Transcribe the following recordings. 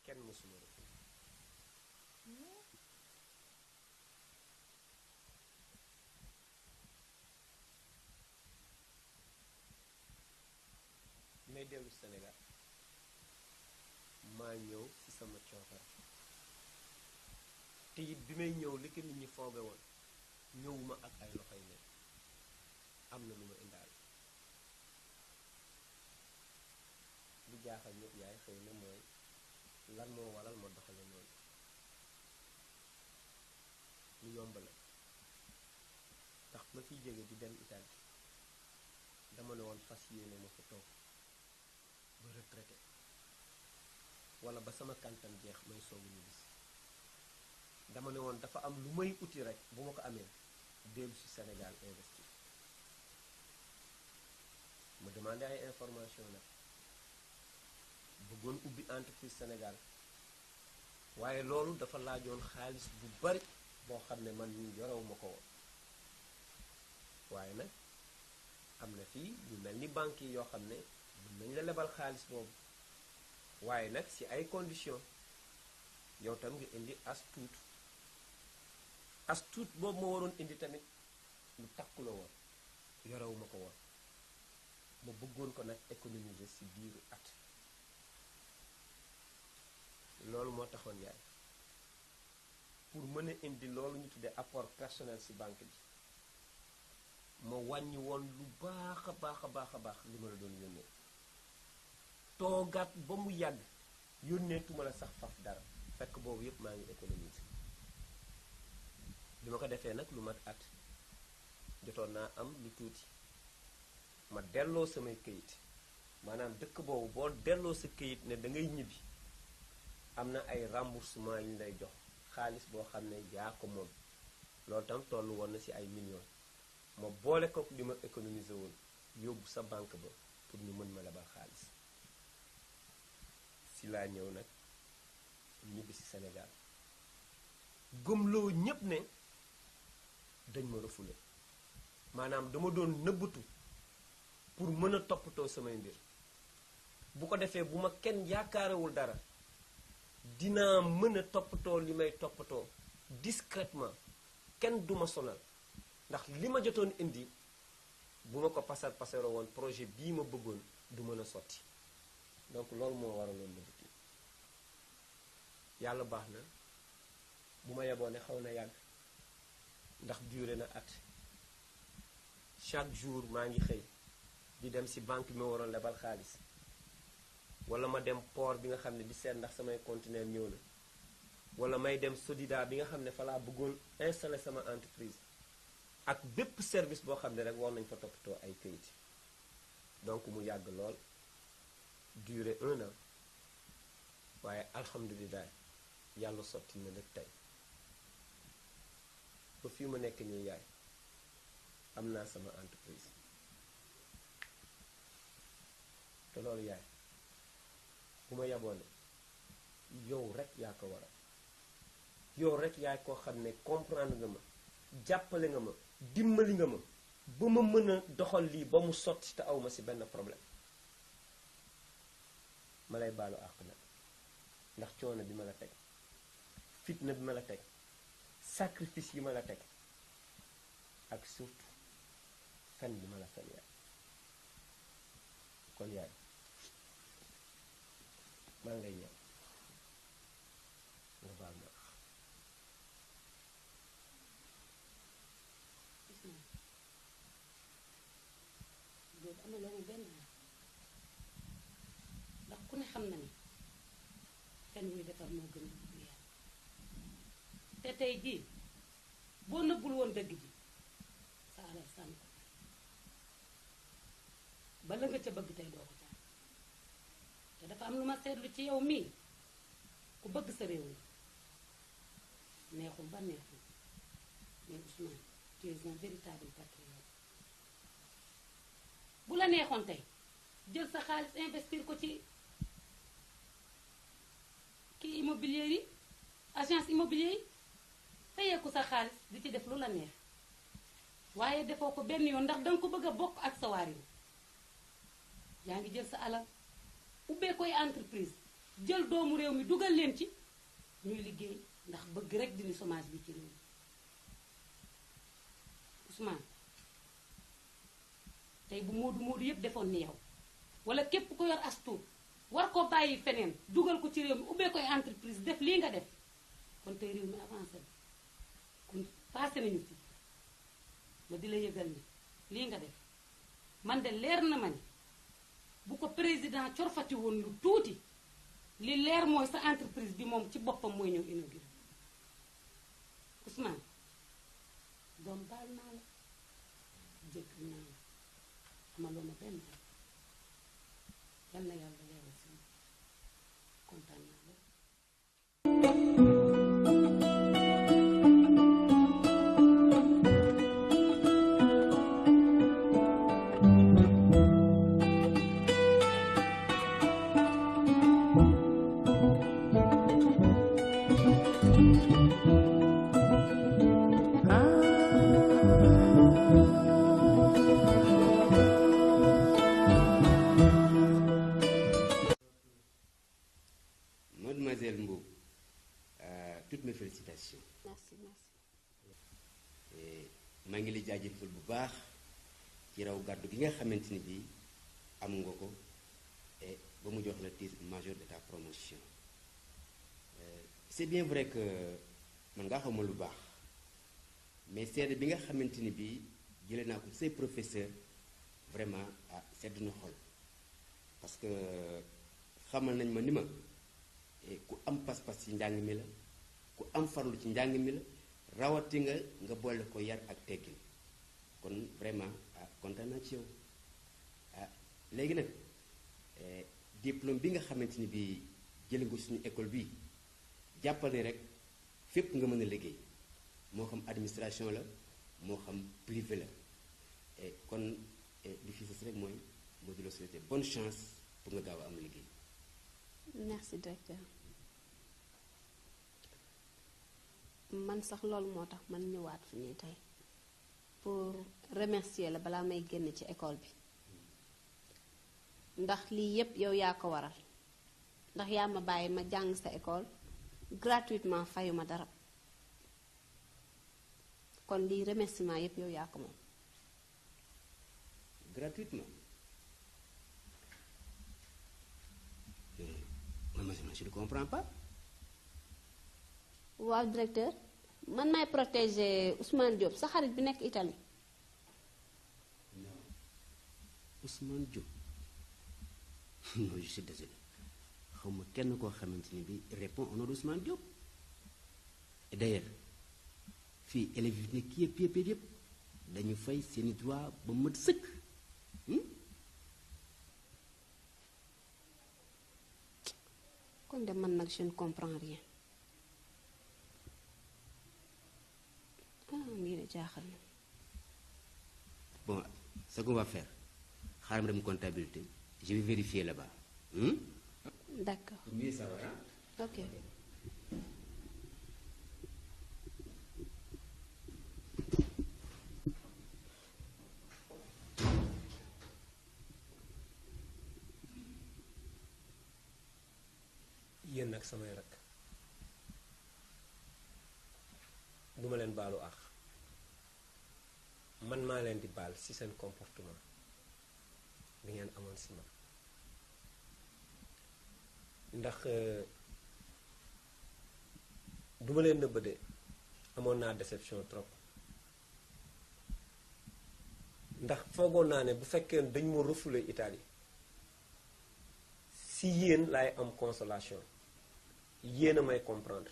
kenn mësuma rëbb may dellu Sénégal maa ñëw ci sama coobare te it bi may ñëw li ko nit ñi fooge woon ñëwuma ak ay loxoy ne am na lu ma indaal lu jaaxal ñëpp yaay xëy na mooy lan moo waral ma doxale noonu lu yomb la ndax ma fiy jóge di dem Italie dama ne woon fas yéene ma fa toog ba retraité wala ba sama kantan jeex may soogu ñu bis dama ne woon dafa am lu may uti rek bu ma ko amee dellu si Sénégal investir ma demandé ay information nag bëggoon ubbi entreprise Sénégal waaye loolu dafa laajoon xaalis bu bari boo xam ne man ñu yorewu ma ko woon waaye nag am na fii ñu mel ni banque yi yoo xam ne mën nañ la lebal xaalis boobu waaye nag ci ay conditions yow tam nga indi as tuut boobu ma waroon indi tamit lu takku la woon yorewu ma ko woon ma bëggoon ko nag économiser ci biiru at loolu moo taxoon yaay pour mën a indi loolu ñu tuddee apport personnel ci banque bi ma wàññi woon lu baax a baax a baax a baax li ma la doon yónnee toogaat ba mu yàgg yónneetuma la sax faf dara fekk boobu yépp maa ngi économiser bi ma ko defee nag lu mat at jotoon naa am lu tuuti ma delloo samay këyit maanaam dëkk boobu boo delloo sa këyit ne da ngay ñibbi am na ay remboursement yu ñu lay jox xaalis boo xam ne yaa ko moom loolu tam tollu woon na ci ay millions ma boole ko li ma économiser woon yóbbu sa banque ba pour ñu mën ma lebal xaalis ci laa ñëw nag ñibbi ci Sénégal gëmloo ñépp ne dañ ma refoulé maanaam dama doon nëbbatu pour mën a toppatoo samay mbir bu ko defee bu ma kenn yaakaarewul dara dinaa mën a toppatoo li may toppatoo discrètement kenn duma sonal ndax li ma jotoon indi bu ma ko pasaroo woon projet bii ma bëggoon du mën a sotti donc loolu moo waraloon nëbbatu yàlla baax na bu ma yeboo ne xaw na yàgg ndax duré na at chaque jour maa ngi xëy di dem ci banque bi ma waroon lebal xaalis wala ma dem port bi nga xam ne di seet ndax samay conteneur ñëw na wala may dem Sodida bi nga xam ne fa laa bëggoon installer sama entreprise ak bépp service boo xam ne rek war nañ fa toppatoo ay këyit donc mu yàgg lool duré 1 an waaye alhamdulilah yàlla sotti na nag tey ba fii ma nekk nii yaay am naa sama entreprise te loolu yaay bu ma yaboone yow rek yaa ko waral yow rek yaay koo xam ne comprendre nga ma jàppale nga ma dimbali nga ma ba ma mën a doxal lii ba mu sotti te aw ma ci benn problème ma lay baalu àq nag ndax coono bi ma la teg fitna bi ma la teg sacrifice yi ma la teg ak surtout fen bi ma la fen yaay kon yaay maa ngay ñëw nga baal ma loolu amaloo ma benn ndax ku ne xam na ni fen wuy defar moo gën dugg yàlla te tey jii boo nëbbul woon dëgg ji sa alal sànni ko ba la nga ca bëgg tey doo ko ca te dafa am lu ma seetlu ci yow mii ku bëgg sa réew mi neexul ba neexul mais Ousmane tu es un véritable patriote bu la neexoon tey jël sa xaalis investir ko ci kii immobilier yi agence immobilier yi fayeeku sa xaalis di ci def lu la neex waaye defoo ko benn yoon ndax danga ko bëgg a bokk ak sa waar yi yaa ngi jël sa alal ubbee koy entreprise jël doomu réew mi dugal leen ci ñuy liggéey ndax bëgg rek dindi chômage bi ci réew mi Ousmane tey bu moodu yépp defoon ni yow wala képp ko yor as tuut war ko bàyyi feneen dugal ko ci réew mi ubbee koy entreprise def lii nga def kon tey réew mi avancé na kon passé nañu fi ma di la yëgal ni lii nga def man de leer na ma ni bu ko président corfati woon lu tuuti li leer mooy sa entreprise bi moom ci boppam mooy ñëw inauguré Ousmane doom baal naa la jéggal naa la amaloo ma benn yal na yàlla leeral si kontaan naa la. Mademoiselle Mbow, toutes mes félicitations. merci merci. maa ngi lay jaajëfal bu baax ci raw gàddu gi nga xamante ni bii am nga ko et ba mu jox la titre major de ta promotion. C'est bien vrai que man nga xamul lu baax mais seede bi nga xamante ni bii jëlee naa ko say professeur vraiment sedd na xol parce que xamal nañ ma ni ma ku am pas-pas ci njàng mi la ku am farlu ci njàng mi la rawati nga boole ko yar ak teggin kon vraiment kontaan naa ci yow léegi nag diplôme bi nga xamante ni bii jële nga suñu école bii jàppal ni rek fépp nga mën a liggéey moo xam administration la moo xam privé la kon li fi sës rek mooy moo di la souhaiter bonne chance pour nga gaaw a am liggéey. merci directeur man sax loolu moo tax man ñëwaat fi nii tey pour remercier la balaa may génn ci école bi ndax lii yépp yow yaa ko waral ndax yaa ma bàyyi ma jàng sa école gratuitement fayuma dara kon lii remerciement yépp yow yaa ko moom. gratuitement man je ne comprends pas. waaw directeur man maay protéger Ousmane Diop sa xarit bi nekk Italie. non Ousmane Diop non je suis désolé xaw ma kenn koo xamante ni bi répond au nom d'Ousmane Diop et d'ailleurs fii élèves yi nekk yëpp dañu fay seeni droit ba mat sëkk. kon de man nag je ne comprends rien. lii de jaaxal na. Bon, ce qu'on va faire, xaaral ma dem comptabilité, je vais vérifier là-bas. D'accord. Pour mieux savoir, hein? Ok. yéen nag samay rakk duma leen baalu àq man maa leen di baal ci seen comportement bi ngeen amoon ci man ndax duma leen nëbb de amoon naa déception trop ndax foogoon naa ne bu fekkee dañ ma refoulé Italie si yéen laay am consolation yéen a may comprendre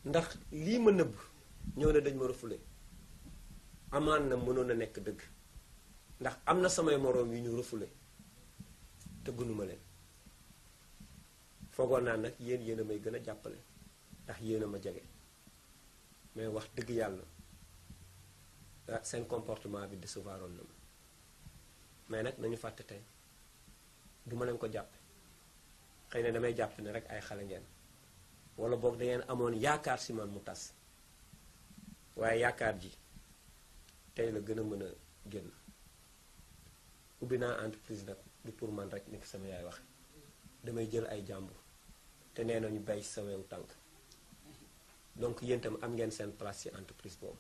ndax lii ma nëbb ñëw ne dañ ma refoulé amaan na mënoon a nekk dëgg ndax am na samay moroom yu ñu refoulé te gënuma leen foogoon naa nag yéen a may gën a jàppale ndax yéen a ma jege mais wax dëgg yàlla seen comportement bi décevoir na ma mais nag nañu fàtte tey duma leen ko jàppe xëy na damay jàpp ne rek ay xale ngeen wala boog da ngeen amoon yaakaar si man mu tas waaye yaakaar ji tey la gën a mën a génn ubbi naa entreprise nag du pour man rek ni ko sama yaay waxe damay jël ay jàmbur te nee nañu bay sa wewu tànk donc yéen itam am ngeen seen place ci entreprise boobu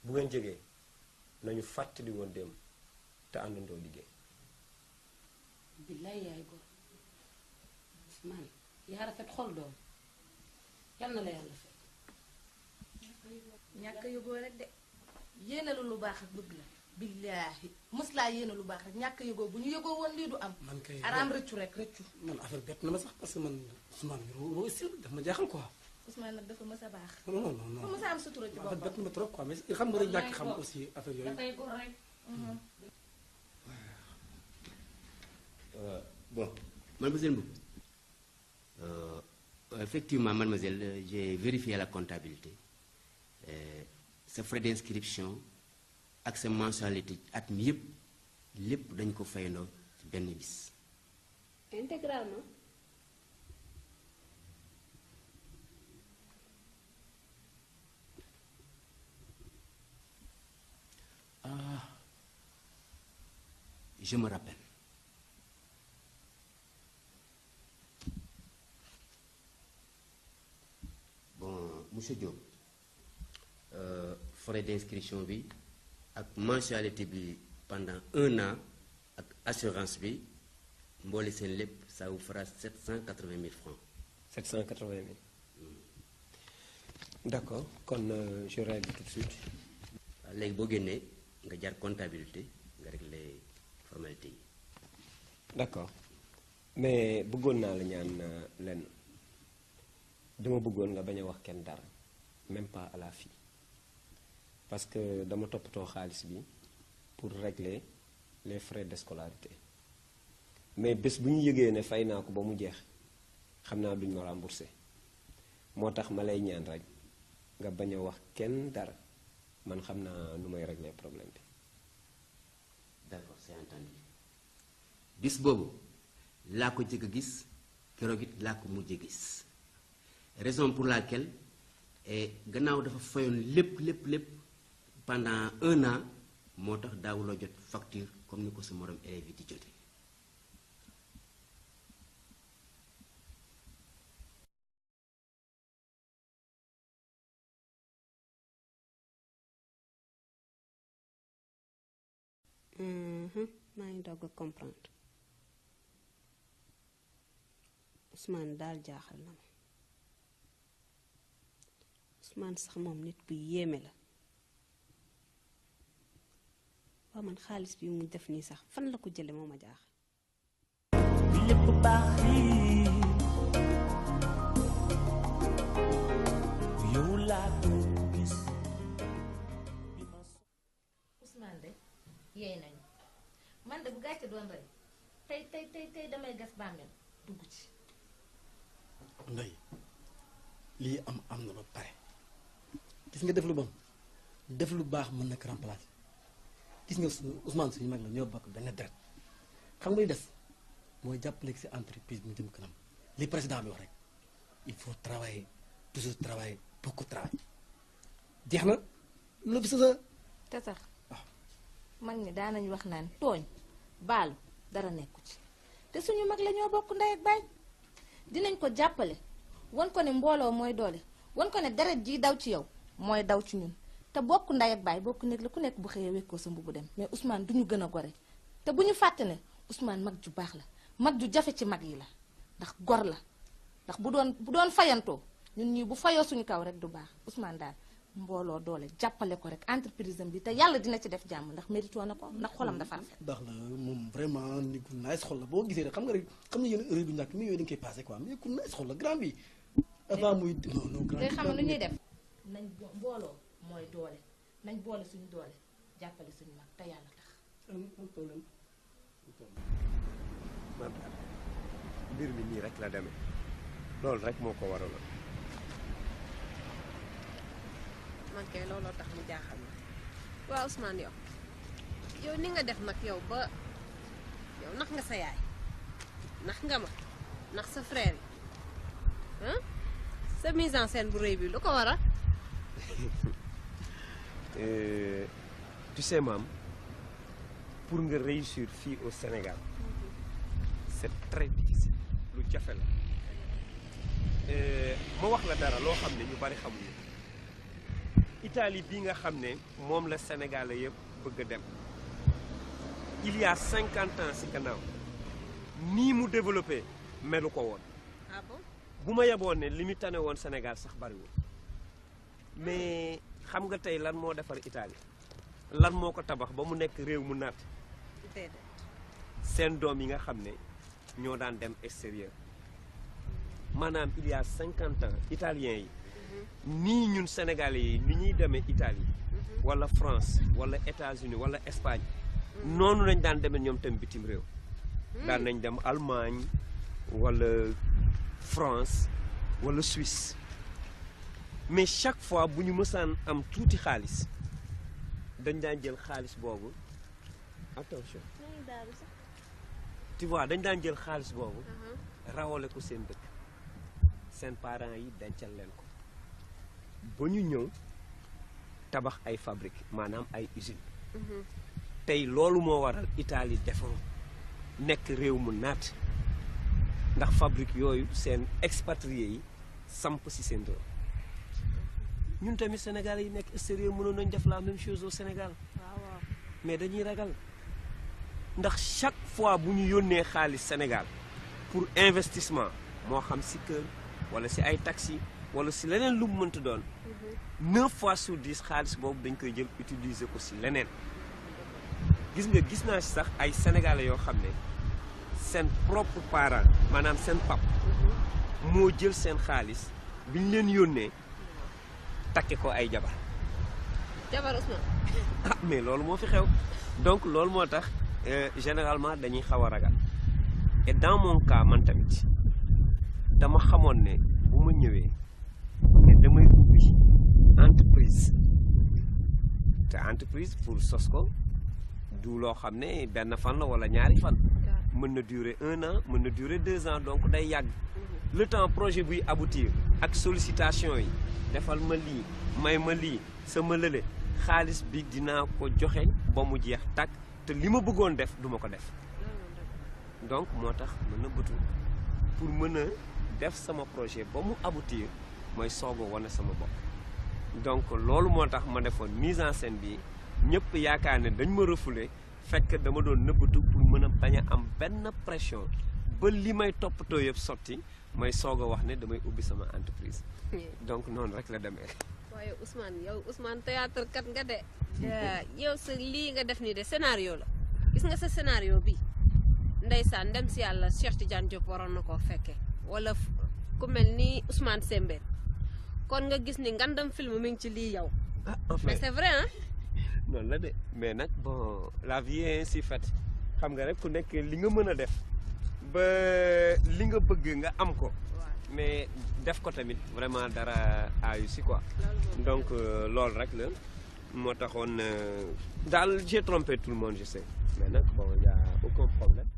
bu ngeen jógee nañu fàttali woon dem te àndandoo liggéey. billaay yaay góor Ousmane yaa rafet xol doom yal na la yàlla fekk. ñàkk yëgoo rek de yéene lu baax ak bëgg la billaahi mës laa yéene lu baax rek ñàkk yëgoo bu ñu yëgoo woon lii du am. man kay araam rëccu rek rëccu. man affaire bett na ma sax parce que man Ousmane roo aussi daf ma jaaxal quoi. Ousmane nag dafa mës a baax. non dafa mës a am sutura ci boppam. bett na ma trop quoi mais xam nga rek ñàkk xam aussi affaire yooyu. dafay góor rek. Bon, mademoiselle Mboup, effectivement, mademoiselle, j'ai vérifié la comptabilité. Sa frais d'inscription ak sa mensualité at mi yëpp lépp dañ ko fayandoo ci benn bis. intégralement. Ah, je me rappelle. Bon, monsieur Diop, frais d'inscription bi ak mensualité bi pendant 1 an ak assurance bi mboole seen lépp ça vous fera 780 000 francs. 780 000. D'accord, kon je règle tout de suite. waaw léegi boo génnee nga jaar comptabilité nga régler formalité yi. D'accord mais bëggoon naa la ñaan lenn dama bëggoon nga bañ a wax kenn dara même pas à la fille parce que dama toppatoo xaalis bi pour régler les frais de scolarité mais bés bu ñu yëgee ne fay naa ko ba mu jeex xam naa duñ ma remboursé moo tax ma lay ñaan rek nga bañ a wax kenn dara man xam naa nu may régler problème bi. D'accord, c'est entendu. bis boobu laa ko jëkk a gis keroog it laa ko mujj gis raison pour laquelle gannaaw dafa fayoon lépp pendant 1 an moo tax daawuloo jot facture comme ni ko sa morom élèves yi di jote. maa ngi doog a comprendre Ousmane daal jaaxal na ma Ousmane sax moom nit bu yéeme la waaw man xaalis bi mu def nii sax fan la ko jële moo ma jaaxal. lépp baax yow laa doon gis. Ousmane de yeey nañu man de bu gàcce doon rey tey damay gas bàmmeel dugg ci. Ndey lii am na ba pare gis nga def lu bon def lu baax mën na ko remplacer gis nga Ousmane suñu mag la ñoo bokk benn deret xam nga li des mooy jàppale si entreprise bi mu jëm kanam li président bi wax rek il faut travailler toujours travailler beaucoup travailler jeex na lu bi sa te sax mag ñi daanañu wax naan tooñ baalu dara nekku ci te suñu mag la ñoo bokk ndey ak baay dinañ ko jàppale wan ko ne mbooloo mooy doole wan ko ne deret ji daw ci yow mooy daw ci ñun te bokk ndey ak baay bokk nekk la ku nekk bu xëyee wekkoo sa mbubu dem mais Ousmane du ñu gën a gore te bu ñu fàtte ne Ousmane mag ju baax la mag ju jafe ci mag yi la ndax gor la ndax bu doon fayantoo ñun ñii bu fayoo suñu kaw rek du baax Ousmane daal mbooloo doole jàppale ko rek entreprise am bi te yàlla dina ci def jàmm ndax mérito na ko ndax xolam dafa rafet. baax la moom vraiment nit ku nice xol la boo gisee rek xam nga yenn erreur du ñàkk mais yooyu dañ koy passé quoi mais ku nice xol la grand bi avant muy non léegi xam nga lu ñuy def nañ mbooloo mooy doole nañ boole suñu doole jàppale suñu mag te yàlla tax. am problème. man daal mbir mi nii rek la demee loolu rek moo ko waraloon. man kay looloo tax mu jaaxal ma waaw Ousmane yow ni nga def nag yow ba yow nax nga sa yaay nax nga ma nax sa frère yi sa mise en scène bu rëy bi lu ko waral. Tu sais maam pour nga réussir fii au Sénégal c'est très difficile lu jafe la ma wax la dara loo xam ne ñu bari xamuñu Italie bi nga xam ne moom la Sénégalais yëpp bëgg a dem il y a 50 ans ci gannaaw nii mu développé melu ko woon. Ah bon? bu ma yeboon ne li mu tane woon Sénégal sax bariwul mais xam nga tey lan moo defar Italie lan moo ko tabax ba mu nekk réew mu naat seen doom yi nga xam ne ñoo daan dem extérieur maanaam il y a 50 ans italiens yi nii ñun sénégalais yi ni ñuy demee Italie wala France wala États-Unis wala Espagne noonu lañ daan demee ñoom tam bitim réew daan nañ dem Allemagne wala France wala Suisse mais chaque fois bu ñu mësaan am tuuti xaalis dañ daan jël xaalis boobu attention tu vois dañ daan jël xaalis boobu rawale ko seen dëkk seen parents yi dencal leen ko ba ñu ñëw tabax ay fabrique maanaam ay usine tey loolu moo waral Italie defaru nekk réew mu naat ndax fabrique yooyu seen expatriés yi samp ci seen réew ñun tamit Sénégalais yi nekk extérieur mënoon nañ def la même chose au Sénégal mais dañuy ragal ndax chaque fois bu ñu yónnee xaalis Sénégal pour investissement moo xam ci kër wala ci ay taxi wala ci leneen lu mu mënta doon 9 fois sur 10 xaalis boobu dañ koy jël utiliser ko ci leneen gis naa ci sax ay Sénégalais yoo xam ne seen propre parent maanaam seen pap moo jël seen xaalis bi ñu leen yónnee takke ko ay jabar Ousmane. ah mais loolu moo fi xew donc loolu moo tax généralement dañuy xaw a ragal et dans mon cas man tamit dama xamoon ne bu ma ñëwee ne damay ubbi entreprise te entreprise pour sos ko du loo xam ne benn fan la wala ñaari fan mën na durer 1 an mën na durer 2 ans donc day yàgg le temps projet buy aboutir ak sollicitation yi defal ma lii may ma lii sama lële xaalis bi dinaa ko joxe ba mu jeex tàkk te li ma bëggoon def duma ko def donc moo tax mën na bëtu pour mën a def sama projet ba mu aboutir mooy soog a wane sama bopp donc loolu moo tax ma defoon mise en scène bi ñëpp yaakaar ne dañ ma refoulé fekk dama doon nëbbatu pour mën a bañ a am benn pression ba li may toppatoo yëpp sotti may soog a wax ne damay ubbi sama entreprise donc noonu rek la demee. waaye Ousmane théâtre kat nga de yow sa lii nga def nii de scénario la gis nga sa scénario bi ndeysaan ndem si yàlla Cheikh Tidiane Diop waroon na koo fekkee wala ku mel ni Ousmane Sembène kon nga gis ni ngandam film mi ngi ci lii yow. mais c'est vrai hein. noonu la de mais nag bon la vie est ainsi faite xam nga rek ku nekk li nga mën a def ba li nga bëgg nga am ko mais def ko tamit vraiment dara aayu si quoi donc loolu rek la moo taxoon daal j'ai trompé tout le monde je sais mais nag bon y a aucun problème.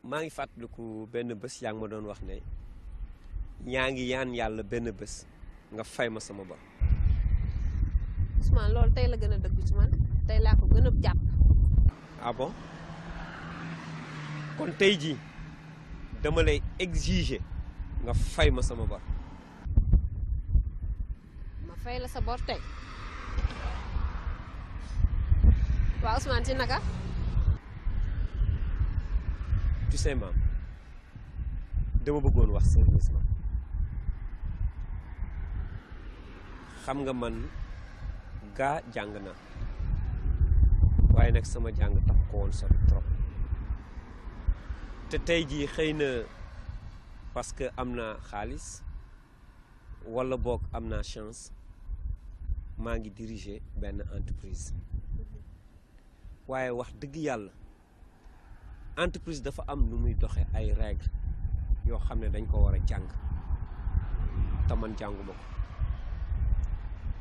maa ngi fàttaliku benn bés yaa ngi ma doon wax ne yaa ngi yaan yàlla benn bés nga fay ma sama bor. Ousmane loolu tey la gën a dëgg ci man tey laa ko gën a jàpp. ah bon kon tey jii dama lay exiger nga fay ma sama bor. ma fay la sa bor tey waa Ousmane ci naka. tu sais maam dama bëggoon wax sérieusement xam nga man gaa jàng na waaye nag sama jàng tax ko woon sori trop te tey jii xëy na parce que am naa xaalis walla boog am naa chance maa ngi diriger benn entreprise waaye wax dëgg yàlla entreprise dafa am nu muy doxe ay règles yoo xam ne dañ ko war a jàng te man jànguma ko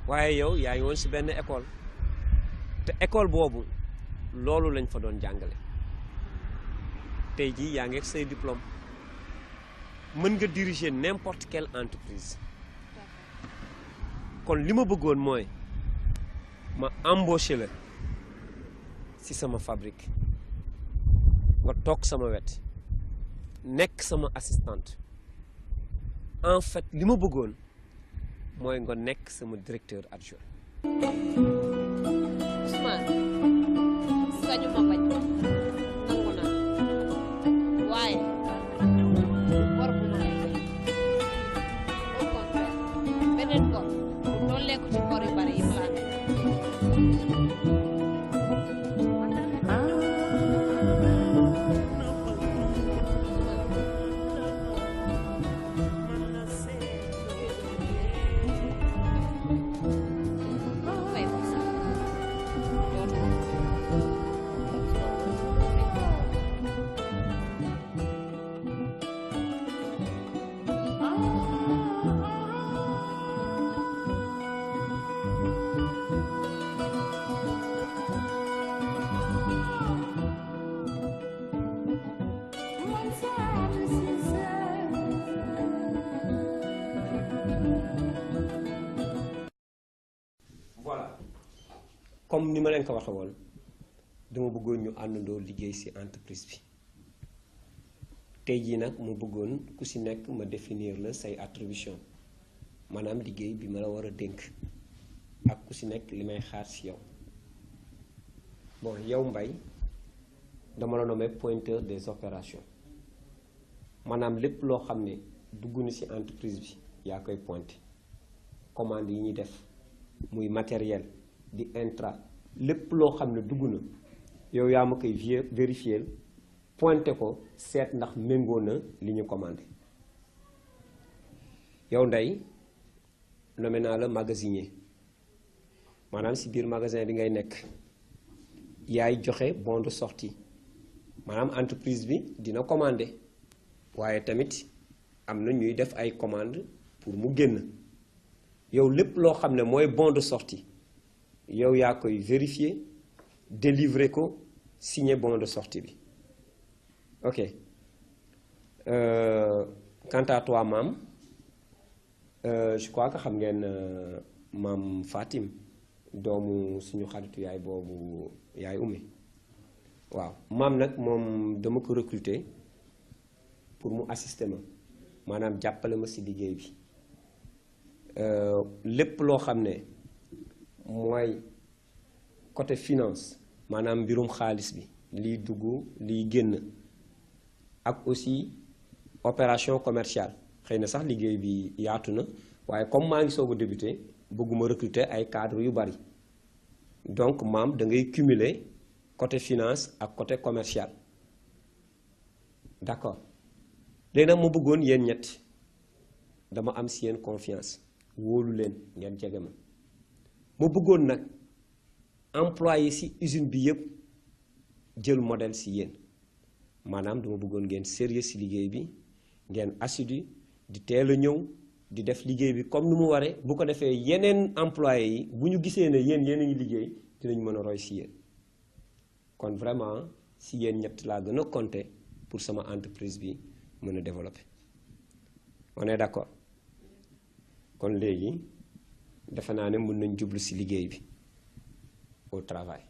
waaye yow yaa ngi woon ci benn école te école boobu loolu lañ fa doon jàngale tey jii yaa ngi ak say diplôme mën nga diriger n'importe quelle entreprise kon li ma bëggoon mooy ma embaucher la ci sama fabrique nga toog sama wet nekk sama assistante en fait li ma bëggoon mooy nga nekk sama directeur adjoint. Ousmane sañu ma bañ nangu naa waaye bor bu ma lay fay au contraire beneen bor bu dooleeku ci bor yu bari yi ma laa nekk. comme ni ma leen ko waxee woon dama bëggoon ñu àndandoo liggéey ci entreprise bi tey jii nag ma bëggoon ku ci nekk ma définir la say attribution maanaam liggéey bi ma la war a dénk ak ku ci nekk li may xaar ci yow bon yow Mbaye dama la nommé pointeur des opérations maanaam lépp loo xam ne dugg na ci entreprise bi yaa koy pointé commande yi ñuy def muy matériel di intra lépp loo xam ne dugg na yow yaa ma koy vérifier pointé ko seet ndax méngoo na li ñu commandé yow Ndeye nommé naa la magasinier maanaam ci biir magasin bi ngay nekk yaay joxe bon de sortie maanaam entreprise bi dina commandé waaye tamit am na ñuy def ay commande pour mu génn yow lépp loo xam ne mooy bon de sortie yow yaa koy vérifier délivrer ko signer bon de sortie bi ok quant à toi maam je crois que xam ngeen maam Fatim doomu suñu xaritu yaay boobu yaay Oumy waaw maam nag moom dama ko recruter pour mu assister ma maanaam jàppale ma ci liggéey bi lépp loo xam ne mooy côté finance maanaam mbirum xaalis bi liy dugg liy génn ak aussi opération commerciale xëy na sax liggéey bi yaatu na waaye comme maa ngi soog a débuté bëgguma recruter ay cadres yu bari donc maam da ngay cumuler côté finance ak côté commercial d'accord léegi nag ma bëggoon yéen ñett dama am ci yéen confiance wóolu leen ngeen jege ma bëggoon nag employé ci usine bi yépp jël modèle ci yéen maanaam dama bëggoon ngeen sérieux ci liggéey bi ngeen assidu di teel a ñëw di def liggéey bi comme ni mu waree bu ko defee yeneen employé yi bu ñu gisee ne yéen a ngi liggéey dinañ mën a roy ci yéen kon vraiment ci yéen ñett laa gën a compter pour sama entreprise bi mën a développer on est d'accord kon léegi defe naa ne mën nañ jublu ci liggéey bi au travail.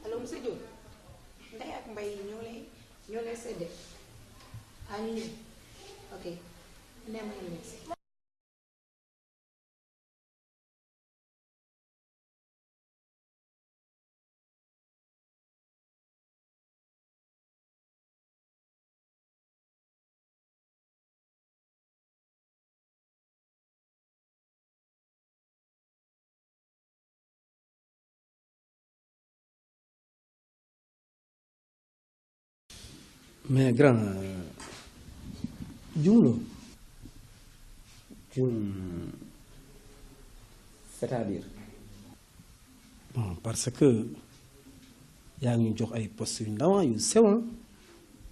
allo monsieur Diop Ndeye ak Mbaye ñoo lay séddee ah ñu ñëw ok nee ma ñu si. mais grand jumloo c'est-à-dire bon parce que yaa ngi ñu jox ay postes yu ndaw yu sew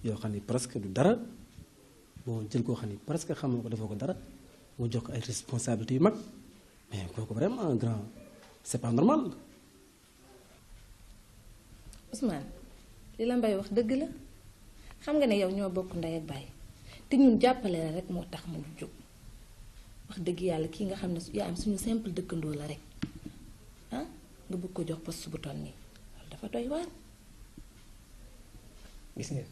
yoo xam ni presque du dara bon jël koo xam ni presque xamoo ko defoo ko dara moo jox ko ay responsabilités yu mag mais kooku vraiment grand c'est pas normal. Ousmane li la Mbaye wax dëgg la xam nga ne yow ñoo bokk ndey ak baay te ñun jàppale la rek moo tax mu jóg wax dëgg yàlla kii nga xam ne yaa am suñu simple dëkkandoo la rek ah nga bëgg ko jox poste bu toll nii loolu dafa doy waar. gis ngeen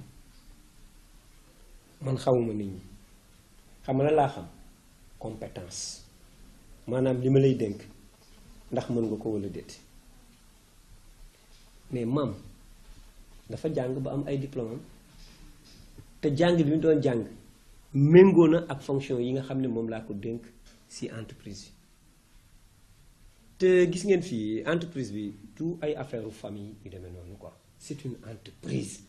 man xawuma nit ñi xam nga la laa xam compétence maanaam li ma lay dénk ndax mën nga ko walla déet mais maam dafa jàng ba am ay diplôme te jàng bi mu doon jàng méngoo na ak fonction yi nga xam ne moom laa ko dénk ci entreprise bi te gis ngeen fii entreprise bi tout ay affaire famille yu demee noonu quoi c'est une entreprise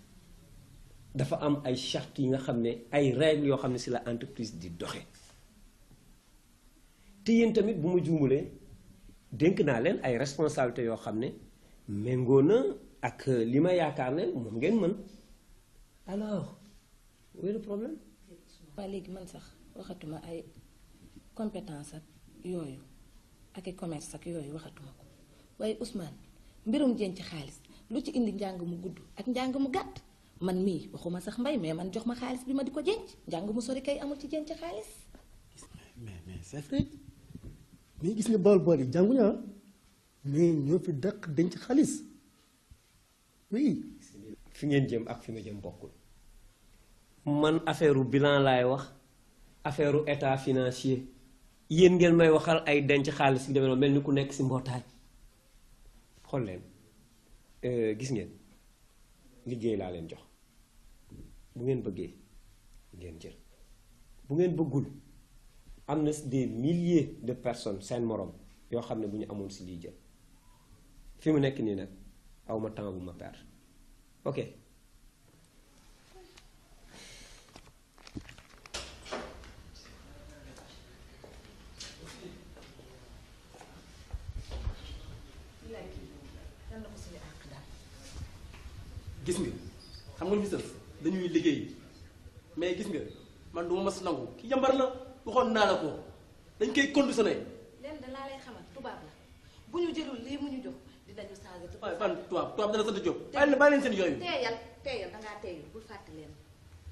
dafa am ay chartes yi nga xam ne ay règles yoo xam ne ci la entreprise di doxe te yéen tamit bu ma juumulee dénk naa leen ay responsabilités yoo xam ne méngoo na ak li ma yaakaar ne moom ngeen mën alors où est le problème. waa léegi man sax waxatuma ay compétence ak yooyu ak ay commerce ak yooyu waxatuma ko waaye Ousmane mbirum jenc xaalis lu ci indi njàng mu gudd ak njàng mu gàtt man mii waxuma sax Mbaye mais man jox ma xaalis bi ma di ko jenc njàng mu sori kay amul ci jenc xaalis. mais c'est vrai mais gis nga bool yi jànguñu ah mais ñoo fi dàq denc xaalis oui. fi ngeen jëm ak fi ma jëm bokkul man affaire u bilan laay wax affaire u état financier yéen ngeen may waxal ay denc xaalis bi demee noonu mel ni ku nekk ci mbootaay xool leen gis ngeen liggéey laa leen jox bu ngeen bëggee ngeen jël bu ngeen bëggul am na des milliers de personnes seen morom yoo xam ne bu ñu amoon ci lii jël fi mu nekk nii nag awma temps bu ma perdre ok. gis nga xam nga lu fi sës dañuy liggéey mais gis nga man du ma mas nangu ki yambar la waxoon naa la ko dañ koy conditionné. lenn da laa lay xamal tubaab la bu ñu jëlul lii mu ñu jox dinañu changé. waaye ban tubaab dana sant Diop. bàyyi leen seen yooyu. teeyal dangaa teeyul bul fàtte leen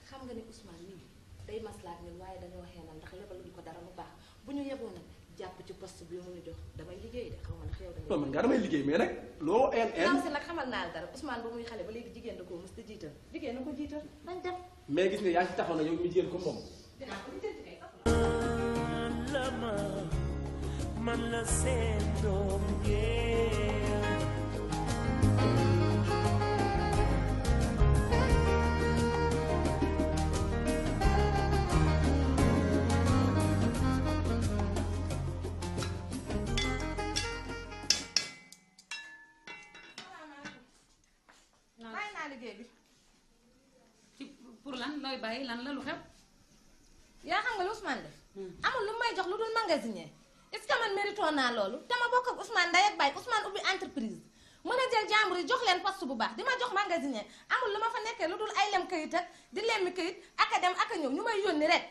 xam nga ni Ousmane nii day maslaat ñun waaye dañoo xeenal ndax lebaluñu ko dara mu baax bu ñu yeboo nag jàpp ci poste bi mu ñu jox damay liggéey de xaw ma ndax yow non man ngaa damay liggéey mais nag loo ndaw si nag xamal naa la dara Ousmane ba muy xale ba léegi jigéen da koo mës di jiital jigéen na ko jiital dañ dem. mais gis nga yaa ngi taxaw na yow mi jigéen comme moom. man la seen doom yee Ousmane looy bàyyi lan la lu xew. yaa xam nga lu Ousmane def amul lu may jox lu dul magasinier est-ce que man mérito naa loolu te ma bokk ak Ousmane ndey ak baay Ousmane ubbi entreprise mën a jël jàmbur yi jox leen poste bu baax di ma jox magasinier amul lu ma fa nekkee lu dul ay lem kayit ak di lemmi kayit ak a dem ak a ñëw ñu may yónni rek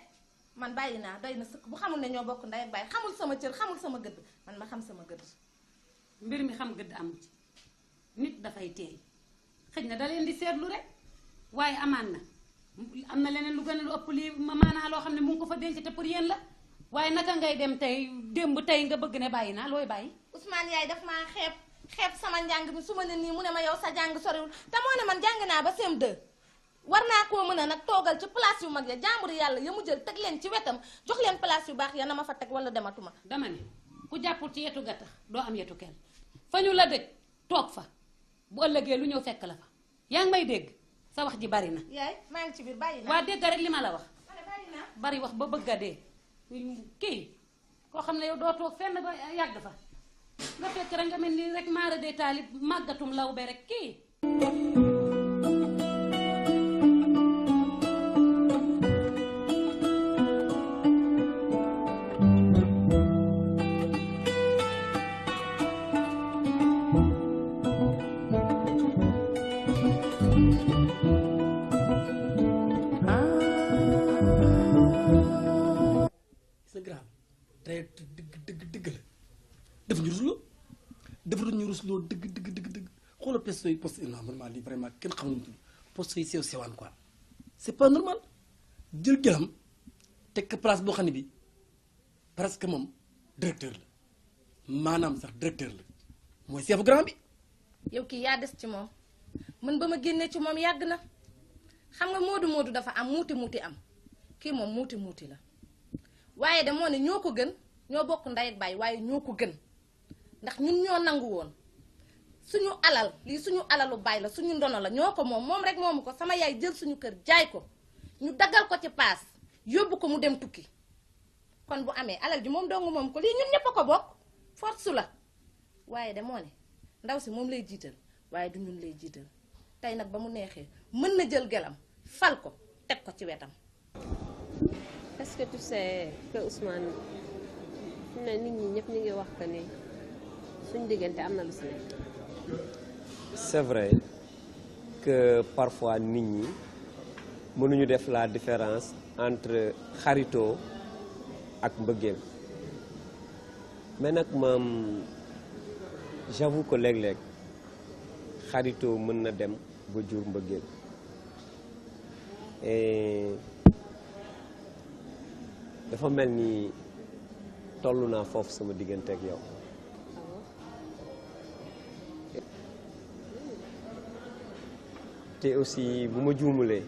man bàyyi naa doy na sëkk bu xamul ne ñoo bokk ndey ak baay xamul sama cër xamul sama gëdd man ma xam sama gëdd. mbir mi xam gëdd amu ci nit dafay teey xëj na da leen di seetlu rek waaye amaan na am na leneen lu gën a lu ëpp lii maanaa loo xam ne mu ngi ko fa denc te pour yéen la waaye naka ngay dem tey démb tey nga bëgg ne bàyyi naa looy bàyyi. Ousmane yaay daf maa xeeb sama njàng mi su ma ne nii mu ne ma yow sa jàng soriwul te moo ne man jàng naa ba CM2 war naa koo mën a nag toogal ci place yu mag ya jàmbur yàlla ya mu jël teg leen ci wetam jox leen place yu baax ya na ma fa teg wala dematuma. dama ne ku jàppul ci yetu gattax doo am yetu kenn fa ñu la dëj toog fa bu ëllëgee lu ñëw fekk la fa yaa ngi may dégg sa wax ji bari na. yaay maa ngi ci biir bàyyi naa. waa dégg rek li ma la wax. bàyyi naa. bari wax ba bëgg a dee kii koo xam ne yow doo toog fenn ba yàgg fa nga fekk rek nga mel ni rek maara dee taalib màggatum law be rek kii. dëgg xoolal poste yi poste non normal lii vraiment kenn xamul mu tudd poste yi sew sewaan quoi c'est pas normal jël gëlam teg ko place boo xam ne bi presque moom directeur la maanaam sax directeur la mooy chef grand bi. yow kii yaa des ci moom man ba ma génnee ci moom yàgg na xam nga moodu dafa am muuti am kii moom muuti la waaye de moo ne ñoo ko gën ñoo bokk ndey ak baay waaye ñoo ko gën ndax ñun ñoo nangu woon suñu alal lii suñu alalu baay la suñu ndono la ñoo ko moom rek moomu ko sama yaay jël suñu kër jaay ko ñu daggal ko ci paas yóbbu ko mu dem tukki kon bu amee alal ji moom dong moom ko lii ñun ñëpp a ko bokk force la waaye de moo ne ndaw si moom lay jiital waaye du ñun lay jiital tey nag ba mu neexee mën na jël gelam fal ko teg ko ci wetam. Est-ce que tu sais que Ousmane fi ne nit ñi ñëpp ñu ngi wax que ni suñu diggante am na lu si nekk. C'est vrai que parfois nit ñi mënuñu def la différence entre xaritoo ak mbëggeel mais nag moom j'avoue que léeg-léeg xaritoo mën na dem ba jur mbëggeel et dafa mel ni toll naa foofu sama diggante ak yow. te aussi bu ma juumulee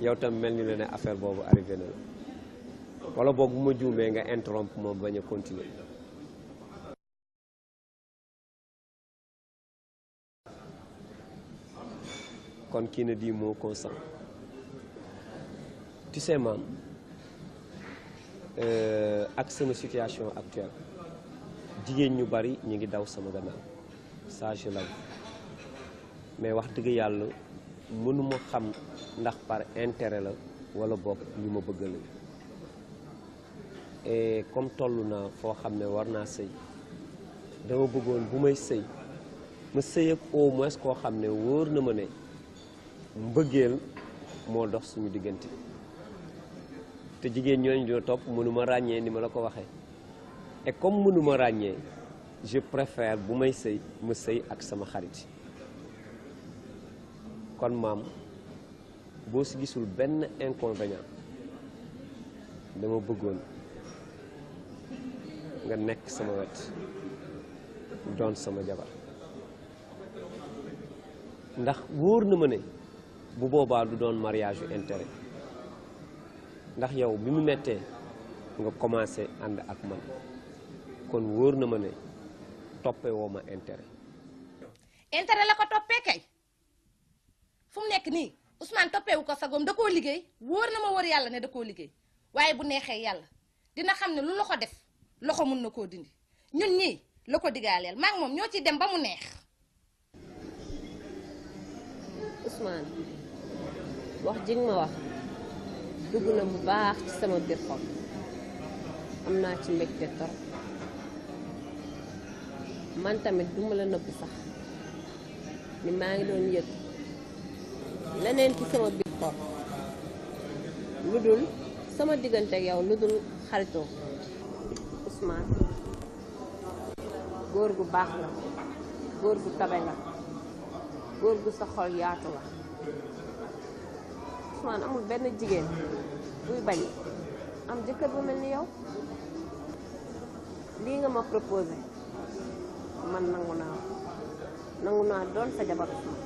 yow tam mel ni la ne affaire boobu arrivé na la wala boog bu ma juumee nga interrompre moom bañ a continuer. kon kii ne dit mot consent tu sais maam ak sama situation actuelle jigéen ñu bari ñu ngi daw sama gannaaw ça je l'avoue mais wax dëgg yàlla mënuma xam ndax par intérêt la wala boog ñu ma bëgg la et comme toll naa foo xam ne war naa sëy dama bëggoon bu may sëy ma sëy ak au moins koo xam ne wóor na ma ne mbëggeel moo dox suñu diggante te jigéen ñooñu dina topp mënuma ràññee ni ma la ko waxee et comme mënuma ràññee je préfère bu may sëy ma sëy ak sama xarit kon maam boo si gisul benn inconvénient dama bëggoon nga nekk sama wet doon sama jabar ndax wóor na ma ne bu boobaa du doon mariage yu intérêt ndax yow bi mu mettee nga commencé ànd ak man kon wóor na ma ne toppee woo ma intérêt. intérêt la ko toppee kay fu mu nekk nii Ousmane toppeewu ko sagoom da koo liggéey wóor na ma wóor yàlla ne da koo liggéey waaye bu neexee yàlla dina xam ne lu loxo def loxo mun na koo dindi ñun ñii la ko digaaleel maa ngi moom ñoo ciy dem ba mu neex. Ousmane wax ji nga ma wax dugg na bu baax ci sama biir xol am naa ci mbégte torop man tamit duma la nëbb sax ni maa ngi doon yëg leneen ci sama biir xol lu dul sama diggante ak yow lu dul xaritoo Ousmane góor gu baax la góor gu tabe la góor gu sa xol yaatu la Ousmane amul benn jigéen buy bañ am jëkkër bu mel ni yow lii nga ma proposé man nangu naa doon sa jabar Ousmane.